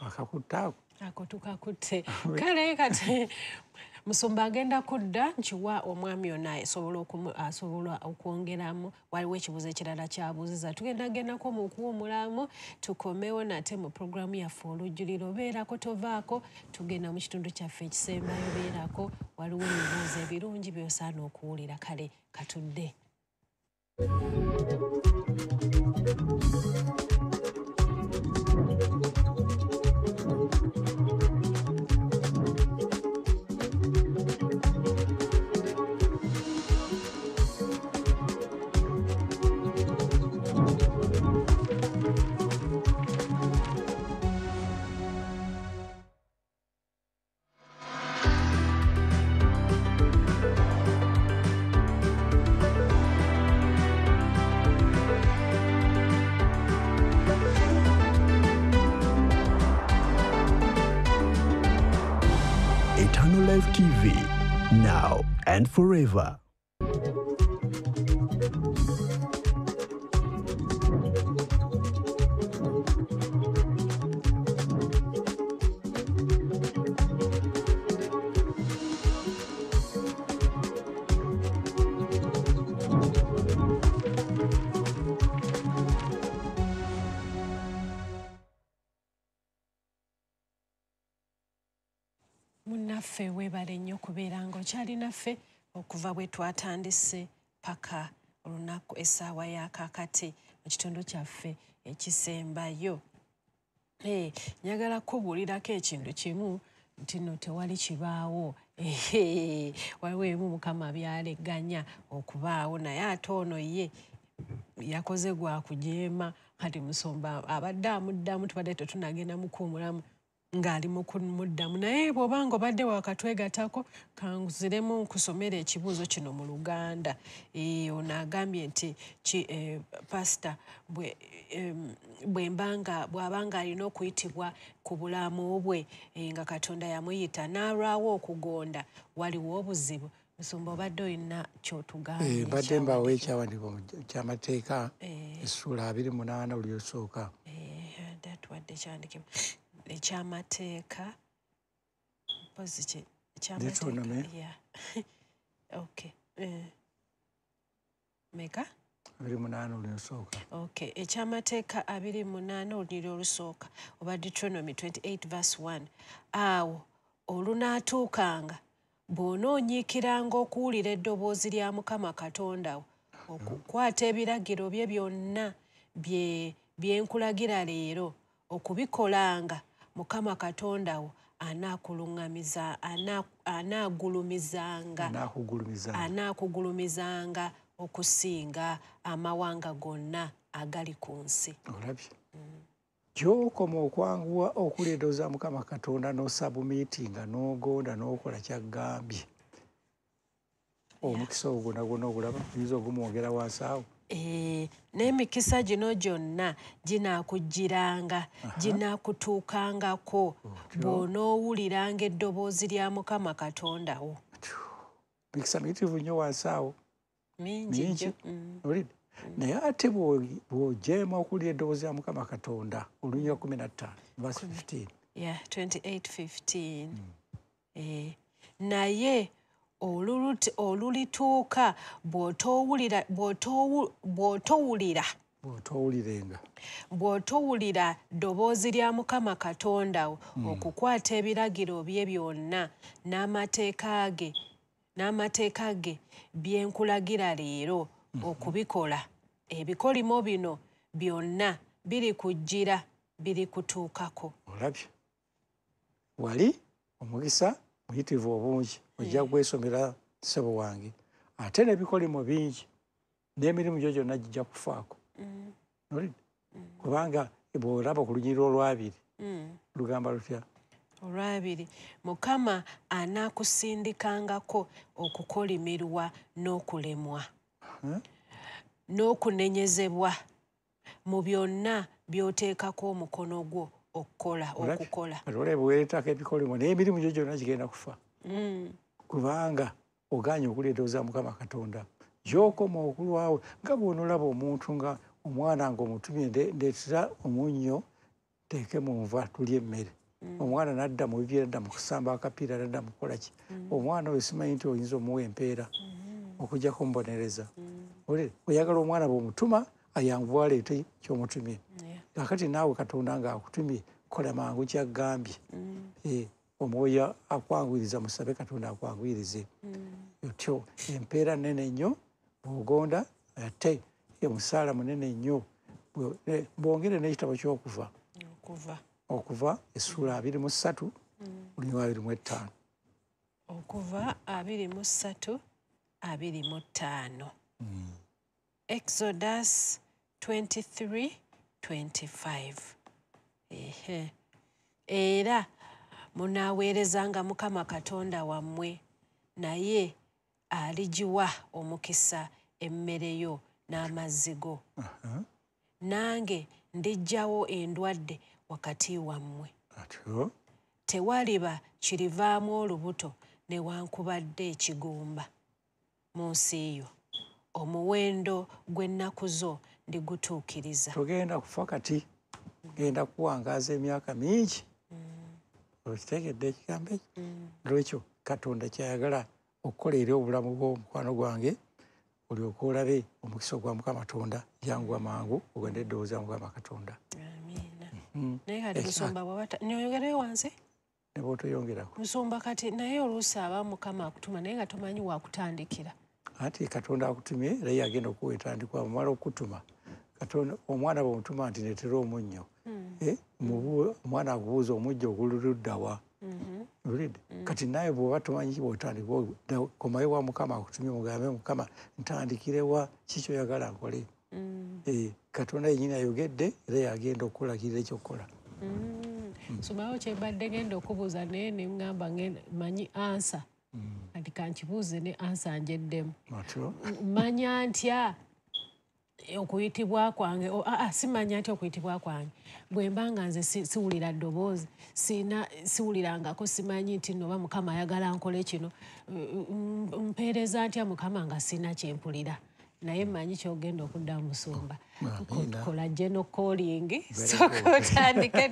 Akakutte ako. Ako tukakutte. Kale kati musumba agenda kudda nkiwa omwami ono asobola okwongeramu. Waliwo ekibuuzo ekirala kyabuuziza. Tugenda gendako mu kuwummulamu, tukomewo nate mu pulogulaamu yaffe Olujjuliro. Beerako tovaako, tugenda mu kitundu kyaffe ekisembayo. Beerako, waliwo ebibuuzo ebirungi by'osaana okuwulira. Kale katudde. TV, now and forever. Munnaffe weebale nnyo okubeera ng'okyali naffe okuva bwe twatandise paka olunaku essaawa ya kaakati mu kitundu kyaffe ekisembayo. Njagala kubuulirako ekintu kimu nti nno tewali kibaawo. Waliwo ebimu Mukama byalegganya okubaawo, naye ate ono ye yakoze gwa kujeema. Kati musumba abadde amuddamu, tubadde tetunnagenda mukuwummulamu ng'ali mu kumuddamu. Naye bw'obanga obadde wakatwegattako, kanziremu nkusomere ekibuuzo kino mu Luganda. Ono agambye nti pasita bw'abanga alina okuyitibwa ku bulamu bwe nga Katonda yamuyita n'alwawo okugonda, waliwo obuzibu. Musumba obadde olina ky'otugambye? Mbadde mbaawo ekyawandiikibwa ky'amateeka essuula 28 olusooka. Tuwadde ekyawandiikibwa ekyamateeka mpozi ki ekyamateeka. Okay. Meka 28 olusooka. Okay, ekyamateeka 28 olunyiriri olusooka oba Deuteronomy 28 verse 1. Awo olunaatuukanga bw'onoonyiikiranga okuwulira eddoboozi lya Mukama Katonda wo, okukwata ebiragiro bye byonna bye nkulagira leero, okubikolanga, Mukama Katonda wo anaakugulumizanga okusinga amawanga gonna agali ku nsi. Olabye? Gy'okoma okwanguwa okuleedoza Mukama Katonda n'osabumiitinga n'ogonda n'okola ky'agambye. Omukisa ogwo gwonna gwonna ogulaba, oyinza ogumwongera wansi awo. N'emikisa gino gyonna ginaakujjiranga, ginaakutuukangako bw'onoowuliranga eddoboozi lya Mukama Katonda wo. Mikisa miyitirivu nnyo wansi awo. Mingi. Owulidde? Naye ate bw'ojeema okuwulira eddoboozi lya Mukama Katonda, olunyiriri 15, verse 15. Yeah, 28:15. Naye olulituuka bw'otowulira ddoboozi lya Mukama Katonda wo okukwata ebiragiro bye byonna n'amateeka ge bye nkulagira leero okubikola, ebikolimo bino byonna birikujjira, birikutuukako. Olabye wali omukisa muyitirivu obungi, ojja kwesomera ssebo wange, ate n'ebikolimo bingi n'emirimu gyo gyonna gijja kufaako. Kubanga bw'olaba ku lunyiriri olwabiri lugamba lutya? Olwabiri, Mukama anaakusindikangako okukolimirwa n'okulemwa n'okunenyezebwa mu byonna by'oteekako omukono gwo okukola. Olaba bweweereetako ebikolimo n'emirimu gyo gyonna gigenda kufa. Kubanga ogaanye okuleetooza Mukama Katonda. Gy'okoma okulwawo nga bw'onoolaba omuntu nga omwana ng'omutumye ndeetera omunnyo nteeke mu nva tulye emmere. Omwana n'adda mu bibira, n'adda mu kusamba akapiira, n'adda mu kukola ki. Omwana oyo simanyi nti oyinza omuwa empeera okujjako omubonereza. Oyagala omwana bw'omutuma ayanguwa aleete ky'omutumye. Kaakati naawe Katonda ng'akutumye kola mangu ky'agambye. Omwoyo akwanguyiriza, musabe Katonda akwanguyirize. Otyo empeera nnene nnyo bw'ogonda, ate omusaala munene nnyo. Bwongere n'ekitabo ky'okuva. Okuva essuula 23 olunyiriri 25. Okuva 23 25. Exodus 23:25. Era munaaweerezanga Mukama Katonda wammwe, naye aligiwa omukisa emmere yo n'amazzi go. Nange ndiggyawo endwadde wakati wammwe. Tewaliba kirivaamu olubuto newankubadde ekigumba mu nsi yo. Omuwendo gw'ennaku zo ndigutuukiriza. Togenda kufa kati, genda kuwangaaza emyaka mingi. Okitegedde ekigambo ekyo? Lwekyo Katonda ky'ayagala okukola eri obulamu bw'omukwano gwange, olyoke olabe omukisa gwa Mukama Katonda. Janguwa mangu ogende eddoboozi lya Mukama Katonda. Amiina. Naye kati musumba bw'aba nyoyogereyo wansi? Ne bw'otoyongerako. Musumba kati naye oluusi aba Mukama akutuma naye nga tomanyi waakutandikira. Anti Katonda akutumye era ye agenda okuwa entandikwa, amala okukutuma. Katonda omwana bw'omutuma nti neetera omunnyo, omwana akubuuza omunnyo ogululudda wa? Owulidde? Kati naawe bw'oba tomanyi bw'otandika, komayo wa Mukama akutumye mugambe Mukama ntandikire wa, ki ky'oyagala nkole? Katonda yennyini ayogedde era yagenda okukulagirira ekyokukola. Somawo kye mbadde ngenda okubuuza naye ne ŋŋamba manyi ansa. Kati kankibuuze ne ansa njeddemu. Manya ntya okuyitibwa kwange? Simanya ntya okuyitibwa kwange. Bwe mba nga nze siwulira ddoboozi, siwulirangako, simanyi nti nno oba Mukama ayagala nkole kino. Mpeereza ntya Mukama nga sina kye mpulira? Naye mmanyi ky'ogenda okudda musumba. Kola general calling, sooka otandike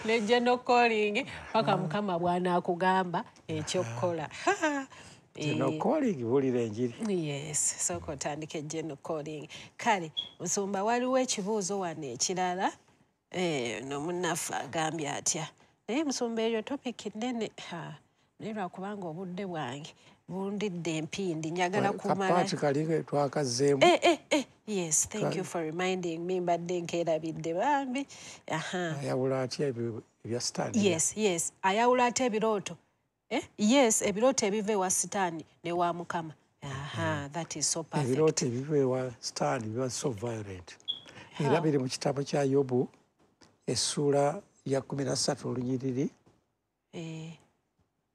ne general calling paka Mukama bw'anaakugamba ekyokukola. General calling, wulira enjiri. Yes, sooka otandike general calling. Kale musumba waliwo ekibuuzo wano ekirala, no munnaffe agambye atya? Naye musumba eyo topic nnene, naye lwakubanga obudde bwange bundidde empindi, njagala kumala. Kapaati kali twakazzeemu. Yes, thank you for reminding me, mbadde nkeerabidde bambi. Ayawula atya ebya Sitaani? Yes, ayawula atya ebirooto? Yes, ebirooto ebiva ewa Sitaani ne wa Mukama. That is so perfect. Ebirooto ebiva ewa Sitaani biba so violent. Era biri mu kitabo kya Yobu Essuula ya 13 olunyiriri.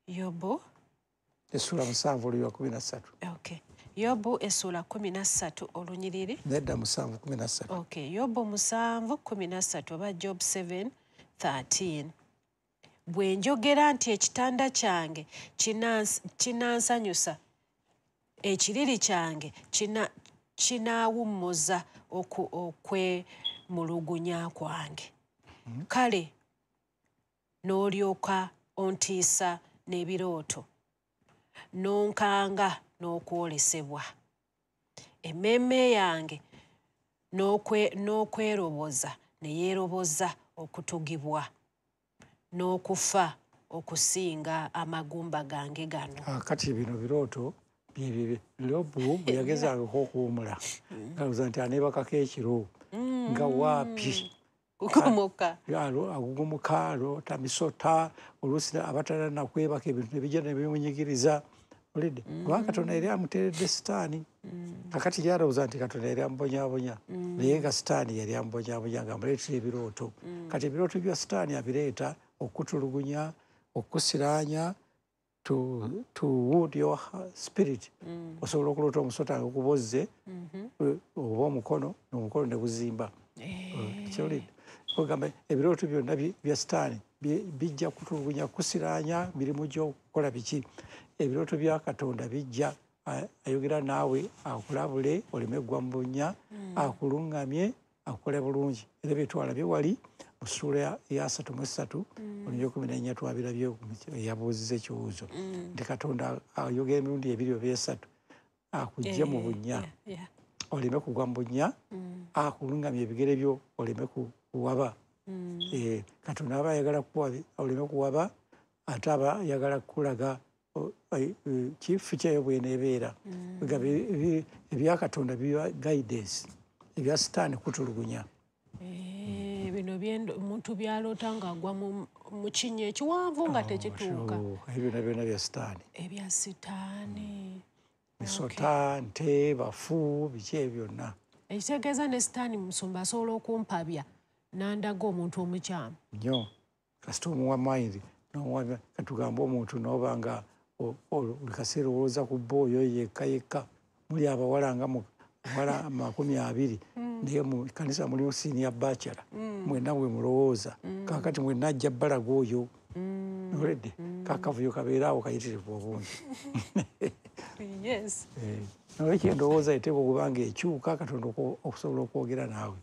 Yobu essuula 7 olunyiriri 13. Okay. Yobu essuula 13 olunyiriri. Nedda 7:13. Okay. Yobu 7:13 oba Job 7:13. Bwe njogera nti ekitanda kyange kinansanyusa, ekiriri kyange kinaawummuza okwemulugunya kwange. Kale n'olyoka ontiisa n'ebirooto, n'onkanga n'okwolesebwa. Emmeeme yange n'okweroboza ne yeeroboza okutugibwa n'okufa okusinga amagumba gange gano. Kati bino birooto Yobu bwe yagezaako okuwummula ng'alowooza nti aneebakako ekiro nga waapi agugumuka aloota misota, oluusi abatala nakwebaka ebintu ne bijja ne bimunyigiriza. Olidde kubanga Katonda yali amuteeredde Sitaani. Kakati gy'alowooza nti Katonda yali amubonyaabonya, naye nga Sitaani yali amubonyaabonya ng'amuleetera ebirooto. Kati ebirooto bya Sitaani abireeta okutulugunya, okusiraanya, to wound your spirit. Osobola okuloota omusota nga gukubozze oba omukono, n'omukono ne guzimba. Ogamba ebirooto byonna bya Sitaani bijja kutulugunya, kusiraanya, mirimu gy'okukola biki. Ebirooto bya Katonda bijja ayogera naawe akulabule oleme ggwa mu bunnya, akuluŋŋamye akukole bulungi. Era bye twalabye wali mu ssuula ya 33 olunyiriri 14 twabirabye eyabuuzizza ekibuuzo nti Katonda ayogera emirundi 2 oba 3 akuggye mu bunnya oleme kugwa mu bunnya, akuluŋŋamye ebigere byo oleme kuwaba. Katonda aba ayagala oleme kuwaba, ate aba ayagala kukulaga kifu kyayo bw'eneebeera. Ebya Katonda biba guidance, ebya Sitaani kutulugunya. Bino omuntu byaloota ng'agwa mu kinnya ekiwanvu nga tekituuka. Ebyo byonna byonna bya Sitaani. Ebya Sitaani. Misota, nte, bafu, biki ebyo byonna. Ekitegeeza ne Sitaani musumba asobola okumpabya n'andaga omuntu omukyamu. Nnyo. Kasita omuwa mayindi, katugambe omuntu n'oba nga buli kaseera olowooza ku bba oyo yekka yekka, muli abawala nga muwala 20, naye mu kkanisa mulimu senior bachelor, mwenna bwe mulowooza. Kaakati mwenna ajja bbalaga oyo. Oledde kakavuyo kabeera awo kayitirivu obungi. Yes. Nolwekyo endowooza eteekwa okuba ng'ekyuka Katonda okusobola okwogera naawe.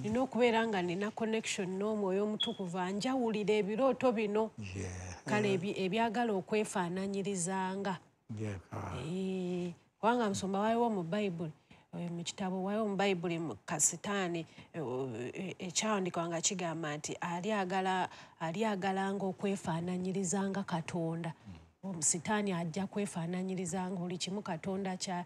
Nina okubeera nga nina connection n'Omwoyo Omutukuvu anjawulira ebirooto bino. Kale ebyagala okwefaananyirizanga. Kubanga musumba waliwo mu Bayibuli, mu kitabo waliwo mu Bayibuli Kasitaani ekyawandiikibwa nga kigamba nti alyagalanga okwefaananyirizanga Katonda. Sitaani ajja kwefaananyirizanga buli kimu Katonda kya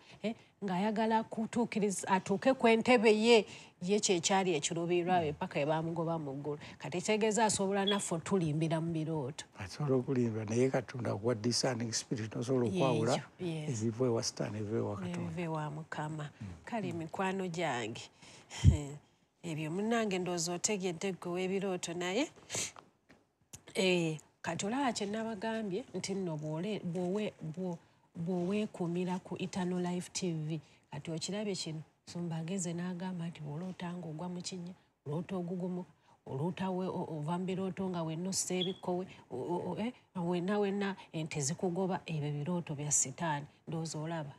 ng'ayagala kutuukiriza atuuke ku entebe ye ye kyekyali ekiruubirirwa bwe paka bamugoba mu ggulu. Kati kitegeeza asobola naffe otulimbira mu birooto. Asobola okulimba, naye Katonda akuwa discerning spirit n'osobola okwawula ebiva ewa Sitaani ebiva ewa Katonda. Ebiva ewa Mukama. Kale mikwano gyange ebyo munnange ndowooza otegedde ggwe w'ebirooto, naye kati olaba kye nabagambye nti nno bw'oweekuumira ku Eternal Life TV. Kati okirabye kino, Musumba ageze n'agamba nti bw'oloota ng'ogwa mu kinnya, oloota ogugumuka, oloota ova mu birooto nga wenna ossa ebikkowe, wenna wenna ente zikugoba, ebyo birooto bya Sitaani. Ndowooza olaba.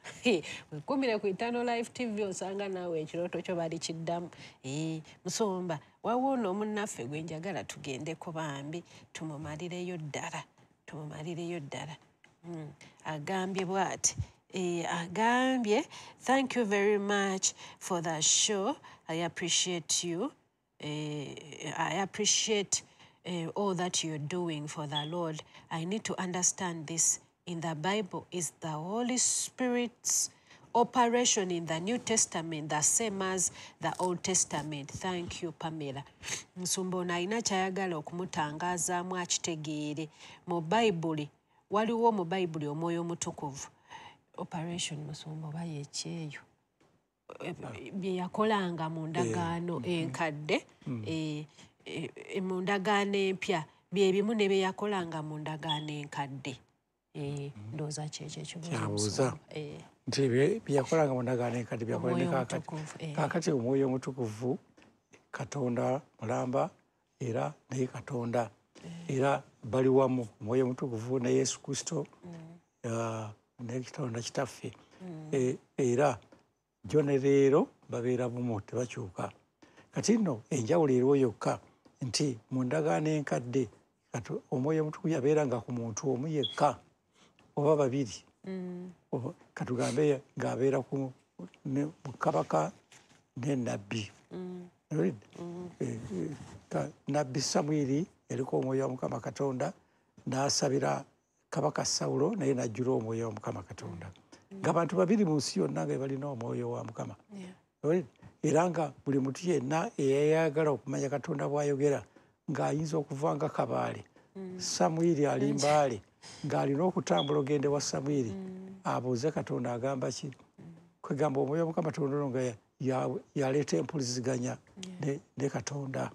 Weekuumire ku Eternal Life TV osanga naawe ekirooto kyo bali kiddamu. Musumba, waliwo ono munnaffe gwe njagala tugendeko bambi tumumalireyo ddala, tumumalireyo ddala. Agambye bw'ati. Agambye, thank you very much for the show. I appreciate you. I appreciate all that you're doing for the Lord. I need to understand this. In the Bible, is the Holy Spirit's operation in the New Testament the same as the Old Testament? Thank you, Pamela. Musumba ono alina ky'ayagala okumutangazaamu akitegeere. Mu Bayibuli, waliwo mu Bayibuli Omwoyo Omutukuvu. Operation musumba oba yekyeyo. Bye yakolanga mu ndagaano enkadde, mu ndagaano empya bye bimu ne bye yakolanga mu ndagaano enkadde. Ndowooza kyekyo ekibuuzo nti bye yakolanga mu ndagaano enkadde byakola ne kaakati. Kaakati Omwoyo Omutukuvu Katonda mulamba era naye Katonda, era bali wamu, Omwoyo Omutukuvu ne Yesu Kristo ne Katonda Kitaffe, era jjo ne leero babeera bumu, tebakyuka. Kati nno enjawulo eriwo yokka nti mu ndagaano enkadde Omwoyo Omutukuvu yabeeranga ku muntu omu yekka oba babiri, katugambe ng'abeera ku kabaka ne nabbi. Nabbi Samwiri yaliko Omwoyo wa Mukama Katonda n'asabira kabaka Sawulo, naye n'ajjula Omwoyo wa Mukama Katonda. Ng'abantu babiri mu nsi yonna nga balina Omwoyo wa Mukama. Era nga buli muntu yenna eyayagala okumanya Katonda bw'ayogera ng'ayinza okuva nga Kabaale. Samwiri ali Mbaale, ng'alina okutambula ogende wa Samwiri abuuze Katonda agamba ki. Kwegamba Omwoyo wa Mukama Katonda ono nga yaleeta empuliziganya ne Katonda.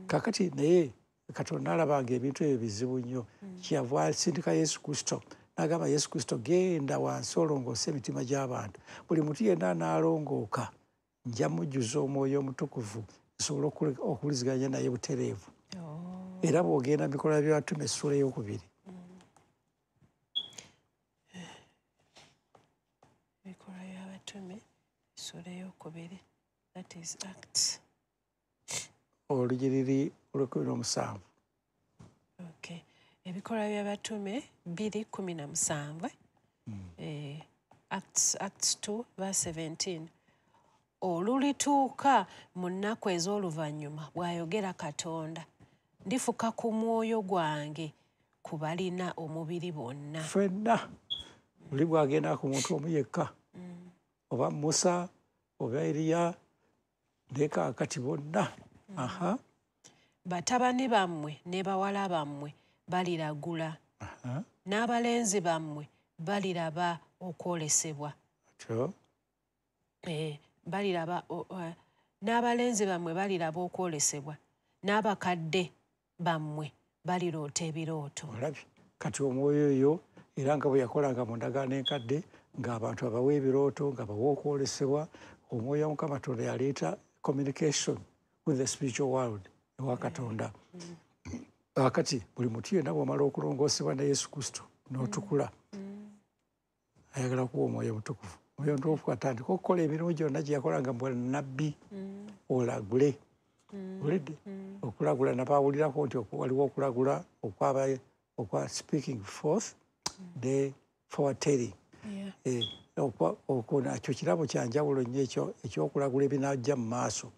Kaakati naye Katonda alabanga ebintu ebyo bizibu nnyo, kyeyava asindika Yesu Kristo n'agamba Yesu Kristo genda wansi olongoose emitima gy'abantu. Buli muntu yenna anaalongooka nja mujjuza Omwoyo Omutukuvu nsobole okuwuliziganya naye butereevu. Era bw'ogenda mu Bikolwa by'Abatume essuula ey'okubiri. Bikolwa by'Abatume essuula ey'okubiri, that is Acts. Olunyiriri olw'ekumi n'omusanvu. Okay. Ebikolwa by'Abatume 2:17. Acts 2 verse 17. Olulituuka mu nnaku ez'oluvannyuma bw'ayogera Katonda, ndifuka ku mwoyo gwange ku balina omubiri bonna. Ffenna buli bw'agenda ku muntu omu yekka, oba Musa oba Eriya, ne kaakati bonna. Batabani bammwe ne bawala bammwe baliragula, n'abalenzi bammwe baliraba okwolesebwa. Baliraba n'abalenzi bammwe baliraba okwolesebwa, n'abakadde bammwe baliroota ebirooto. Olabye kati Omwoyo oyo era nga bwe yakolanga mu ndagaano enkadde ng'abantu abawa ebirooto, nga bawa okwolesebwa, Omwoyo wa Mukama Katonda yaleeta communication with the spiritual world ewa Katonda. Kaakati buli muntu yenna bw'omala okulongoosebwa ne Yesu Kristo n'otukula, ayagala kuwa Omwoyo Omutukuvu. Omwoyo Omutukuvu atandika okukola emirimu gyonna gye yakolanga mu nabbi, olagule. Olidde okulagula nabawulirako nti waliwo okulagula okwa speaking forth ne foretelling. Okwo nakyo kirabo kya njawulo nnyo ekyokulagula ebinajja mu maaso.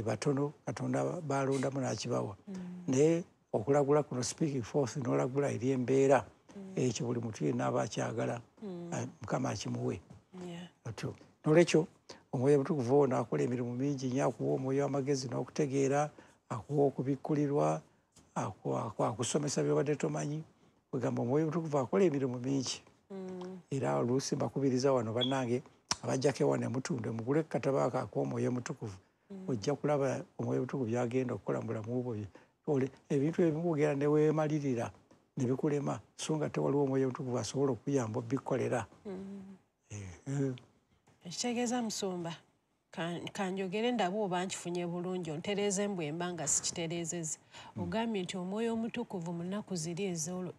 Batono Katonda balondamu n'akibawa. Naye okulagula kuno speaking forth n'olagula eri embeera, ekyo buli muntu yenna aba akyagala Mukama akimuwe. Noolwekyo Omwoyo Omutukuvu ono akola emirimu mingi nnyo, akuwa omwoyo w'amagezi n'okutegeera, akuwa okubikkulirwa, akusomesa by'obadde tomanyi. Kwegamba Omwoyo Omutukuvu akola emirimu mingi. Era oluusi mbakubiriza wano bannange abajjako ewa ne mutunde mugule katabo ako ak'Omwoyo Omutukuvu, ojja kulaba Omwoyo Omutukuvu by'agenda okukola mu bulamu bwo. Ebintu ebimu ogenda ne weemalirira ne bikulema, so nga tewaliwo Omwoyo Omutukuvu asobola okuyamba obikolera. Ekitegeeza musumba, kanjogere ndaba oba nkifunye bulungi, ontereeze mbwe mba nga sikitereezezza. Ogambye nti Omwoyo Omutukuvu mu nnaku ziri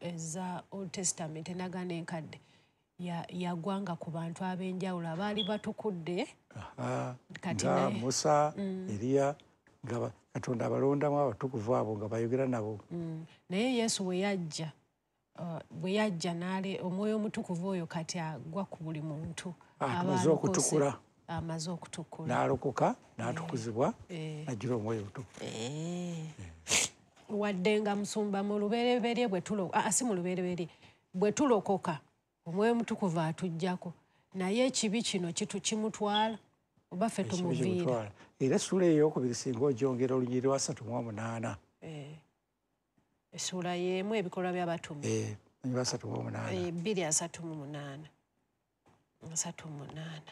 eza Old Testament, endagaano enkadde, yagwanga ku bantu ab'enjawulo abaali batukudde. Nga Musa, Eriya, nga Katonda abalondamu abatukuvu abo nga bayogera nabo. Naye Yesu bwe yajja n'ale Omwoyo Omutukuvu oyo kati agwa ku buli muntu. Amaze okutukula. Amaze okutukula. N'alokoka, n'atukuzibwa, n'ajjula Omwoyo Omutukuvu. Wadde nga musumba mu lubereberye bwe si mu lubereberye, bwe tulokoka Omwoyo Omutukuvu atujjako, naye ekibi kino kimutwala oba ffe tumuviira. Era essuula ey'okubiri singa ogyongera olunyiriri lwa 38. Essuula y'emu Ebikolwa by'Abatume. 38. 2:38. 38.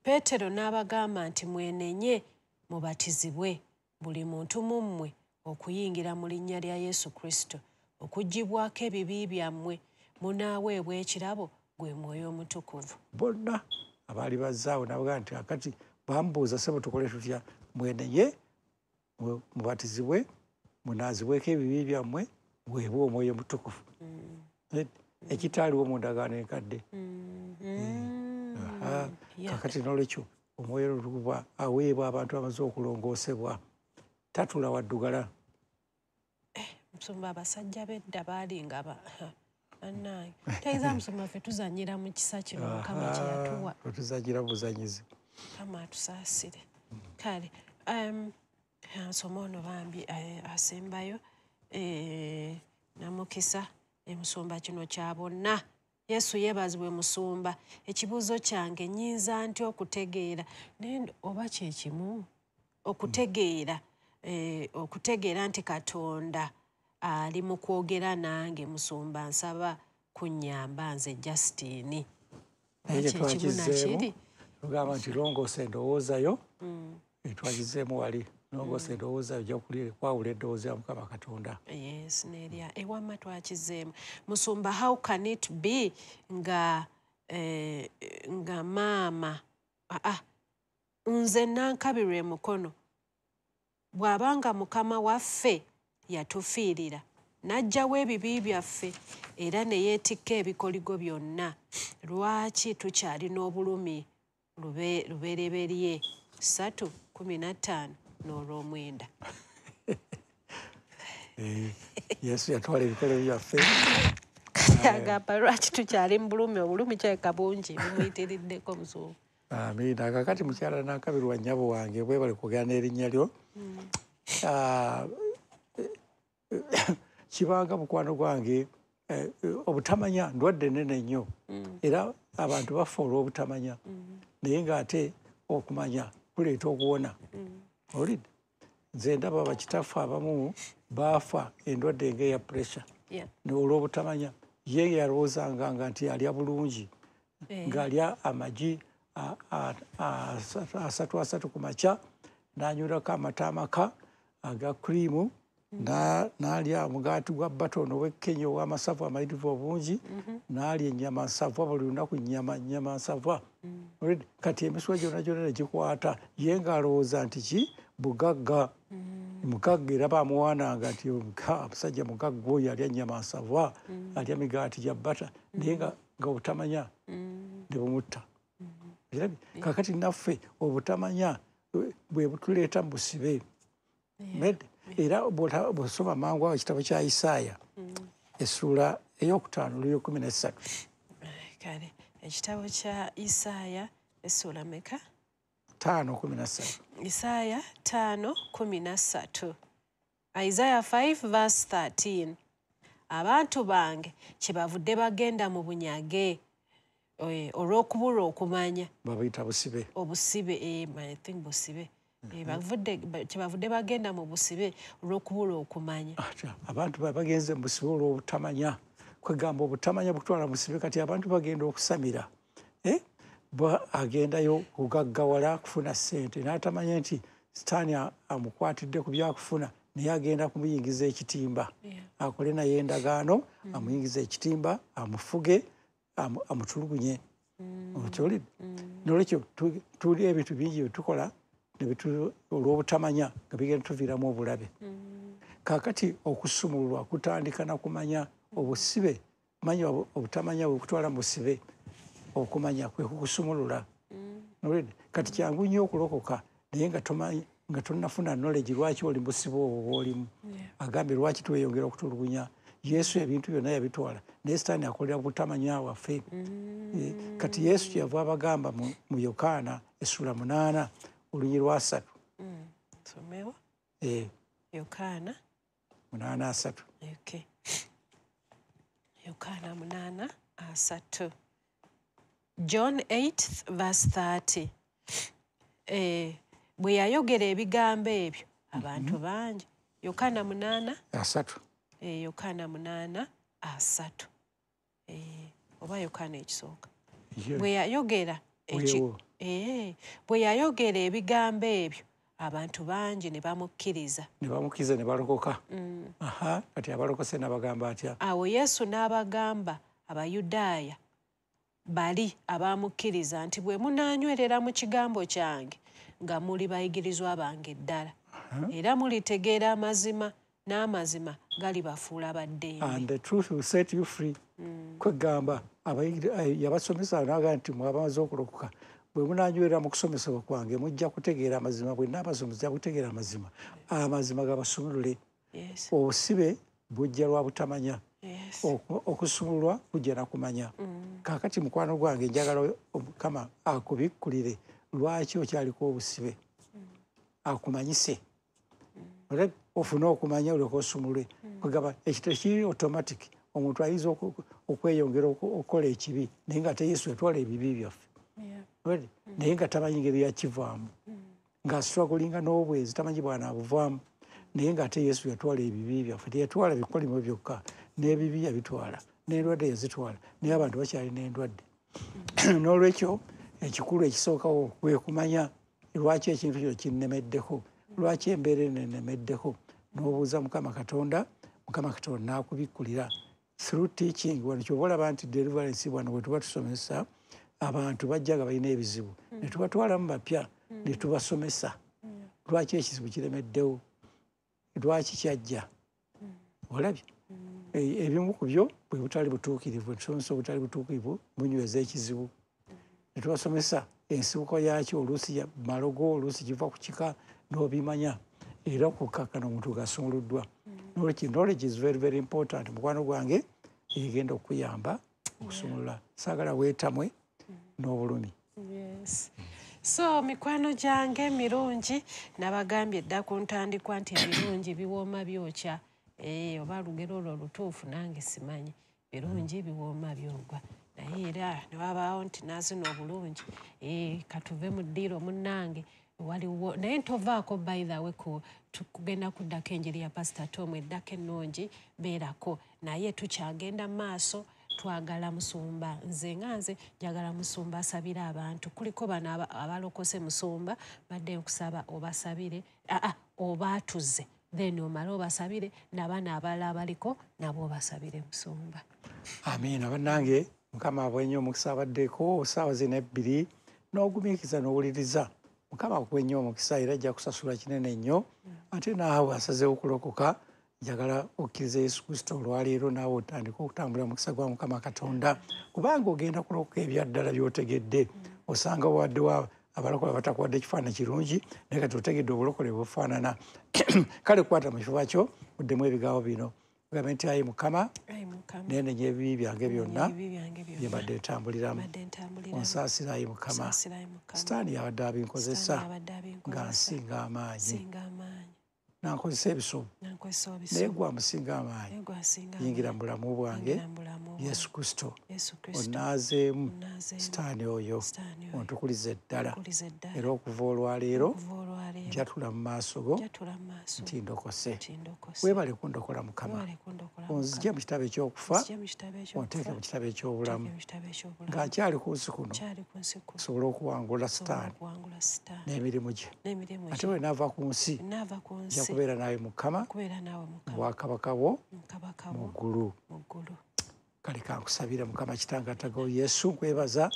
Peetero n'abagamba nti mwenenye mubatizibwe buli muntu mu mmwe okuyingira mu linnya lya Yesu Kristo okuggyibwako ebibi byammwe, munaaweebwa ekirabo gwe Mwoyo Omutukuvu. Bonna abaali bazzaawo n'abagamba nti akati bambuuza ssebo tukole tutya? Mwenenye mubatizibwe munaazibweko ebibi byammwe muweebwe Omwoyo Omutukuvu. Ekitaaliwo mu ndagaano enkadde. Kakati n'olwekyo Omwoyo Omutukuvu aweebwa abantu abamaze okulongoosebwa, tatula waddugala. Musumba, abasajja b'edda baalinga bannange. Tegeeza musumba, ffe tuzannyira mu kisa kino Mukama kye yatuwa. Tuzannyira buzannyizi. Mukama atusaasire. Kale nsoma ono bambi asembayo Namukisa. Musumba kino kya bonna. Yesu yeebazibwe musumba. Ekibuuzo kyange nnyinza ntya okutegeera naye oba kye kimu okutegeera okutegeera nti Katonda ali mu kwogera nange? Musumba nsaba kunnyamba, nze Justine. Naye twakizeemu tugamba nti longoosa endowooza yo. Twakizeemu wali longoosa endowooza yo, ojja kwawula eddoboozi ya Mukama Katonda. Yes, nerya ewamma twakizeemu. Musumba, how can it be nga nga maama nze nankabirwa emukono bw'abanga Mukama waffe yatufiirira n'aggyawo ebibi byaffe era ne yeetikka ebikoligo byonna, lwaki tukyalina obulumi? Lubereberye 3:15 n'olwomwenda. Yesu yatwala ebikolo byaffe. Agamba lwaki tukyali mu bulumi? Obulumi kyeka bungi bumuyitiriddeko musumba. Amiina. Kakati mukyala Nankabirwa, nnyabo wange, bwebale kwogera n'erinnya lyo. Kibanga mukwano gwange, obutamanya ndwadde nene nnyo, era abantu bafa olw'obutamanya, naye ng'ate okumanya kuleeta okuwona. Owulidde? Nze ndaba bakitaffe abamu baafa endwadde ng'eya pressure olw'obutamanya. Ye yalowoozanga nga nti alya bulungi, ng'alya amagi asatu asatu ku makya, n'anywirako amata amaka aga cream, n'alya omugaati gwa butter ow'e Kenya ow'amasavu amayitirivu obungi, n'alya ennyama nsava buli lunaku, nyama nsava. Kati emisuwa gyonna gyonna ne gikwata, ye ng'alowooza nti ki bugagga, mugagga, era bamuwaananga nti omusajja mugagga oyo alya nnyama nsava, alya migaati gya butter, naye nga obutamanya ne bumutta. Kakati naffe obutamanya bwe butuleeta mu busibe. Era bw'osoma mangu awo ekitabo kya Isaaya essuula 5 oluyo 13. Kale ekitabo kya Isaaya essuula meka? 5:13. Isaaya 5:13. Isaiah 5 verse 13. Abantu bange kyebavudde bagenda mu bunyage olw'okubulwa okumanya. Babuyita busibe. Obusibe, I think busibe. Kyebavudde bagenda mu busibe olw'okubulwa okumanya. Abantu bagenze mu busibe olw'obutamanya. Kwegamba obutamanya butwala busibe. Kati abantu bagenda okusamira. Agendayo kugaggawala kufuna ssente, n'atamanya nti Sitaani amukwatidde ku byakufuna, naye agenda kumuyingiza ekitimba. Akole naye endagaano, amuyingiza ekitimba, amufuge, amutulugunye. Okyolidde? N'olwekyo tuli ebintu bingi bye tukola olw'obutamanya nga bigenda tuviiramu obulabe. Kaakati okusumululwa kutandika na kumanya obusibe. Manya obutamanya bwe kutwala mu busibe, okumanya kwe kukusumulula. Kati kyangu nnyo okulokoka naye nga tomanyi, nga tonnafuna knowledge lwaki oli busibe obwo bw'olimu. Agambye lwaki tweyongera okutulugunya. Yesu ebintu byonna yabitwala, naye Sitaani akolera butamanya waffe. Kati Yesu kyeyava abagamba mu Yokaana essula 8 olunyiriri lwa 3. Somewo? Yokaana 8:3. Okay. Yokaana 8:3. John 8 verse 30. Bwe yayogera ebigambo ebyo abantu bangi. Yokaana 8 3. Yokaana 8:3. Oba Yokaana ekisooka. Bwe yayogera Bwe yayogera ebigambo ebyo abantu bangi ne bamukkiriza. Ne bamukkiriza ne balokoka. Kati abalokose n'abagamba atya? Awo Yesu n'abagamba Abayudaaya bali abamukkiriza nti bwe munaanywerera mu kigambo kyange nga muli bayigirizwa bange ddala, era mulitegeera amazima n'amazima galibafuula baddembe. And the truth will set you free. Kwegamba yabasomesa n'agamba nti mwabamaze okulokoka bwe munaanywerera mu kusomesebwa kwange mujja kutegeera amazima, bwe nnaabasomesa mujja kutegeera amazima, amazima gabasumulule. Obusibe bujja lwa butamanya, okusumululwa kujja na kumanya. Kaakati mukwano gwange njagala Mukama akubikkulire lwaki okyaliko obusibe, akumanyise ofune okumanya olyoke osumulwe. Kwegamba ekyo tekiri automatic, omuntu ayinza okweyongera okukola ekibi naye nga ate Yesu yatwala ebibi byaffe, naye nga tamanyi ngeri yakivaamu, ng'asitwagulinga n'obwezi tamanyi bw'anaabuvaamu, naye ng'ate Yesu yatwala ebibi byaffe. Teyatwala bikolimo byokka, n'ebibi yabitwala, n'endwadde yazitwala, naye abantu bakyalina endwadde. N'olwekyo ekikulu ekisookawo kwe kumanya lwaki ekintu kino kinnemeddeko, lwaki embeera eno ennemeddeko, n'obuuza Mukama Katonda, Mukama Katonda n'akubikkulira through teaching. Wano ky'oba olaba nti deliverance wano bwe tuba tusomesa abantu bajja nga balina ebizibu, ne tubatwalamu bapya ne tubasomesa lwaki ekizibu kiremeddewo, lwaki kyajja. Olabye ebimu ku byo bwe butali butuukirivu, tusomesa obutali butuukirivu bunyweza ekizibu, ne tubasomesa ensibuko yaakyo, oluusi malogo, oluusi kiva ku kika, n'obimanya era okukakkana omuntu gasumuluddwa. Nolwekyo knowledge is very very important. Mukwano gwange egenda okuyamba okusumulula, saagala weetamwe n'obulumi. So mikwano gyange mirungi, nabagambye dda ku ntandikwa nti ebirungi biwooma byokya. Oba lugero olwo lutuufu nange simanyi, birungi biwooma byogwa, naye era ne wabaawo nti naazina obulungi. Katuve mu ddiiro munnange waliwo naye ntovaako. By the way, kugenda kuddako enjiri ya Pastor Tom eddako ennungi beerako, naye tukyagenda maaso. Twagala musumba, nze nga nze njagala musumba asabire abantu. Kuliko bano abalokose, musumba badde nkusaba obasabire, obaatuze, then omale obasabire n'abaana abalala abaliko nabo obasabire, musumba. Amiina. Bannange, Mukama abwenye omukisa. Abaddeko saawa zino ebbiri n'ogumiikiza n'owuliriza, Mukama akuwa ennyo omukisa era ajja kusasula kinene nnyo. Ate naawe asazeewo okulokoka, njagala okkiriza Yesu Kristo olwaleero, naawe otandike okutambula mukisa gwa Mukama Katonda, kubanga ogenda kulokoka ebyaddala by'otegedde. Osanga wadde abalokole batakuwadde ekifaananyi kirungi, naye kati otegedde obulokole bufaanana. Kale kwata mu kifuba kyo oddemu ebigambo bino, ogambe nti, "Ayi Mukama, neenenya ebibi byange byonna bye mbadde ntambuliramu. Onsaasira ayi Mukama. Sitaani yabadde abinkozesa nga nsinga amaanyi, nankozesa ebisobu, naye gwe amusinga amaanyi, yingira mu bulamu bwange Yesu Kristo, onaazeemu sitaani oyo, ontukulize ddala, era okuva olwaleero njatula mu maaso go nti ndokose. Weebale kundokola Mukama, onzigye mu kitabo ekyokufa onteeke mu kitabo eky'obulamu. Nga nkyali ku nsi kuno nsobole okuwangula sitaani n'emirimu gye, ate bwe naava ku nsi nja kubeera naawe Mukama mu bwakabaka bwo mu ggulu." Kale kankusabira. Mukama Kitange atagawo Yesu, nkwebaza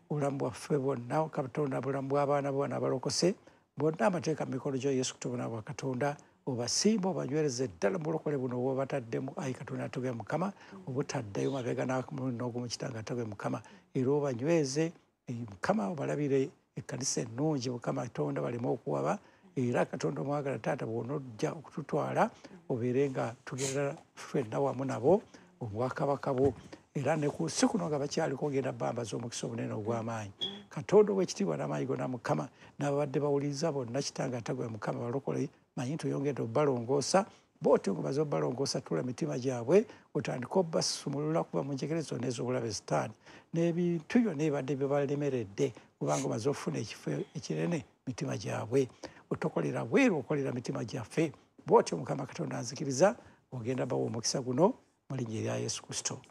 obulamu bwaffe bwonna. Katonda, bulamu bw'abaana bona abalokose bonna amateeka mu mikono gyo Yesu kutubona bwa Katonda, obasimba obanywereze ddala mu bulokole buno bwobataddemu ayi Katonda atagawo Mukama, obutaddayo mabega n'omulundi n'ogumu. Kitange atagawo Mukama, era obanyweze Mukama, obalabire ekkanisa ennungi Mukama Katonda, baleme okuwaba. Era Katonda omwagala Taata, bw'onojja okututwala obeere nga tugenda ffenna wamu nabo obwakabaka bwo, era ne ku nsi kuno nga bakyaliko ogenda bambaza omukisa obunene ogw'amaanyi. Katonda ow'ekitiibwa n'amaanyi gonna Mukama, n'ababadde bawuliriza bonna Kitange atagwe Mukama balokole, manyi nti oyongedde obbalongoosa. Bw'otyo ng'omaze obbalongoosa, tula mitima gyabwe otandike obbasumulula kuva mu njegere zonna ez'obulabe sitaani n'ebintu byonna ebibadde bibalemeredde, kubanga omaze okufuna ekifo ekinene mitima gyabwe. Otokolera bweru, okolera mitima gyaffe. Bw'otyo Mukama Katonda nzikiriza ogenda bawa omukisa guno mu linnya erya Yesu Kristo,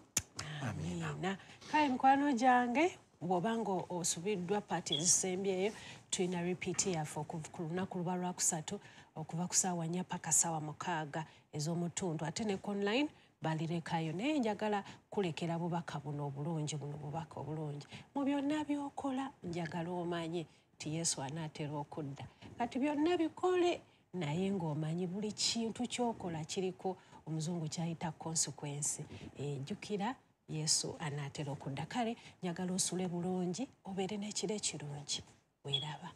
amiina. Kale mikwano gyange. Bw'obanga osubiddwa paati ezisembyeyo, tulina repeat yaffe ku lunaku luba lwakusatu okuva ku ssaawa 4 paka ssaawa 6 ez'omutundu, ate ne online balirekayo. Naye njagala kulekera bubaka buno obulungi, buno bubaka obulungi. Mu byonna by'okola njagala omanye nti Yesu anaatera okudda. Kati byonna bikole naye ng'omanyi buli kintu ky'okola kiriko omuzungu kyayita consequence. Jjukira Yesu anaatera okudda. Kale njagala osule bulungi, obeere n'ekiro ekirungi. Weeraba.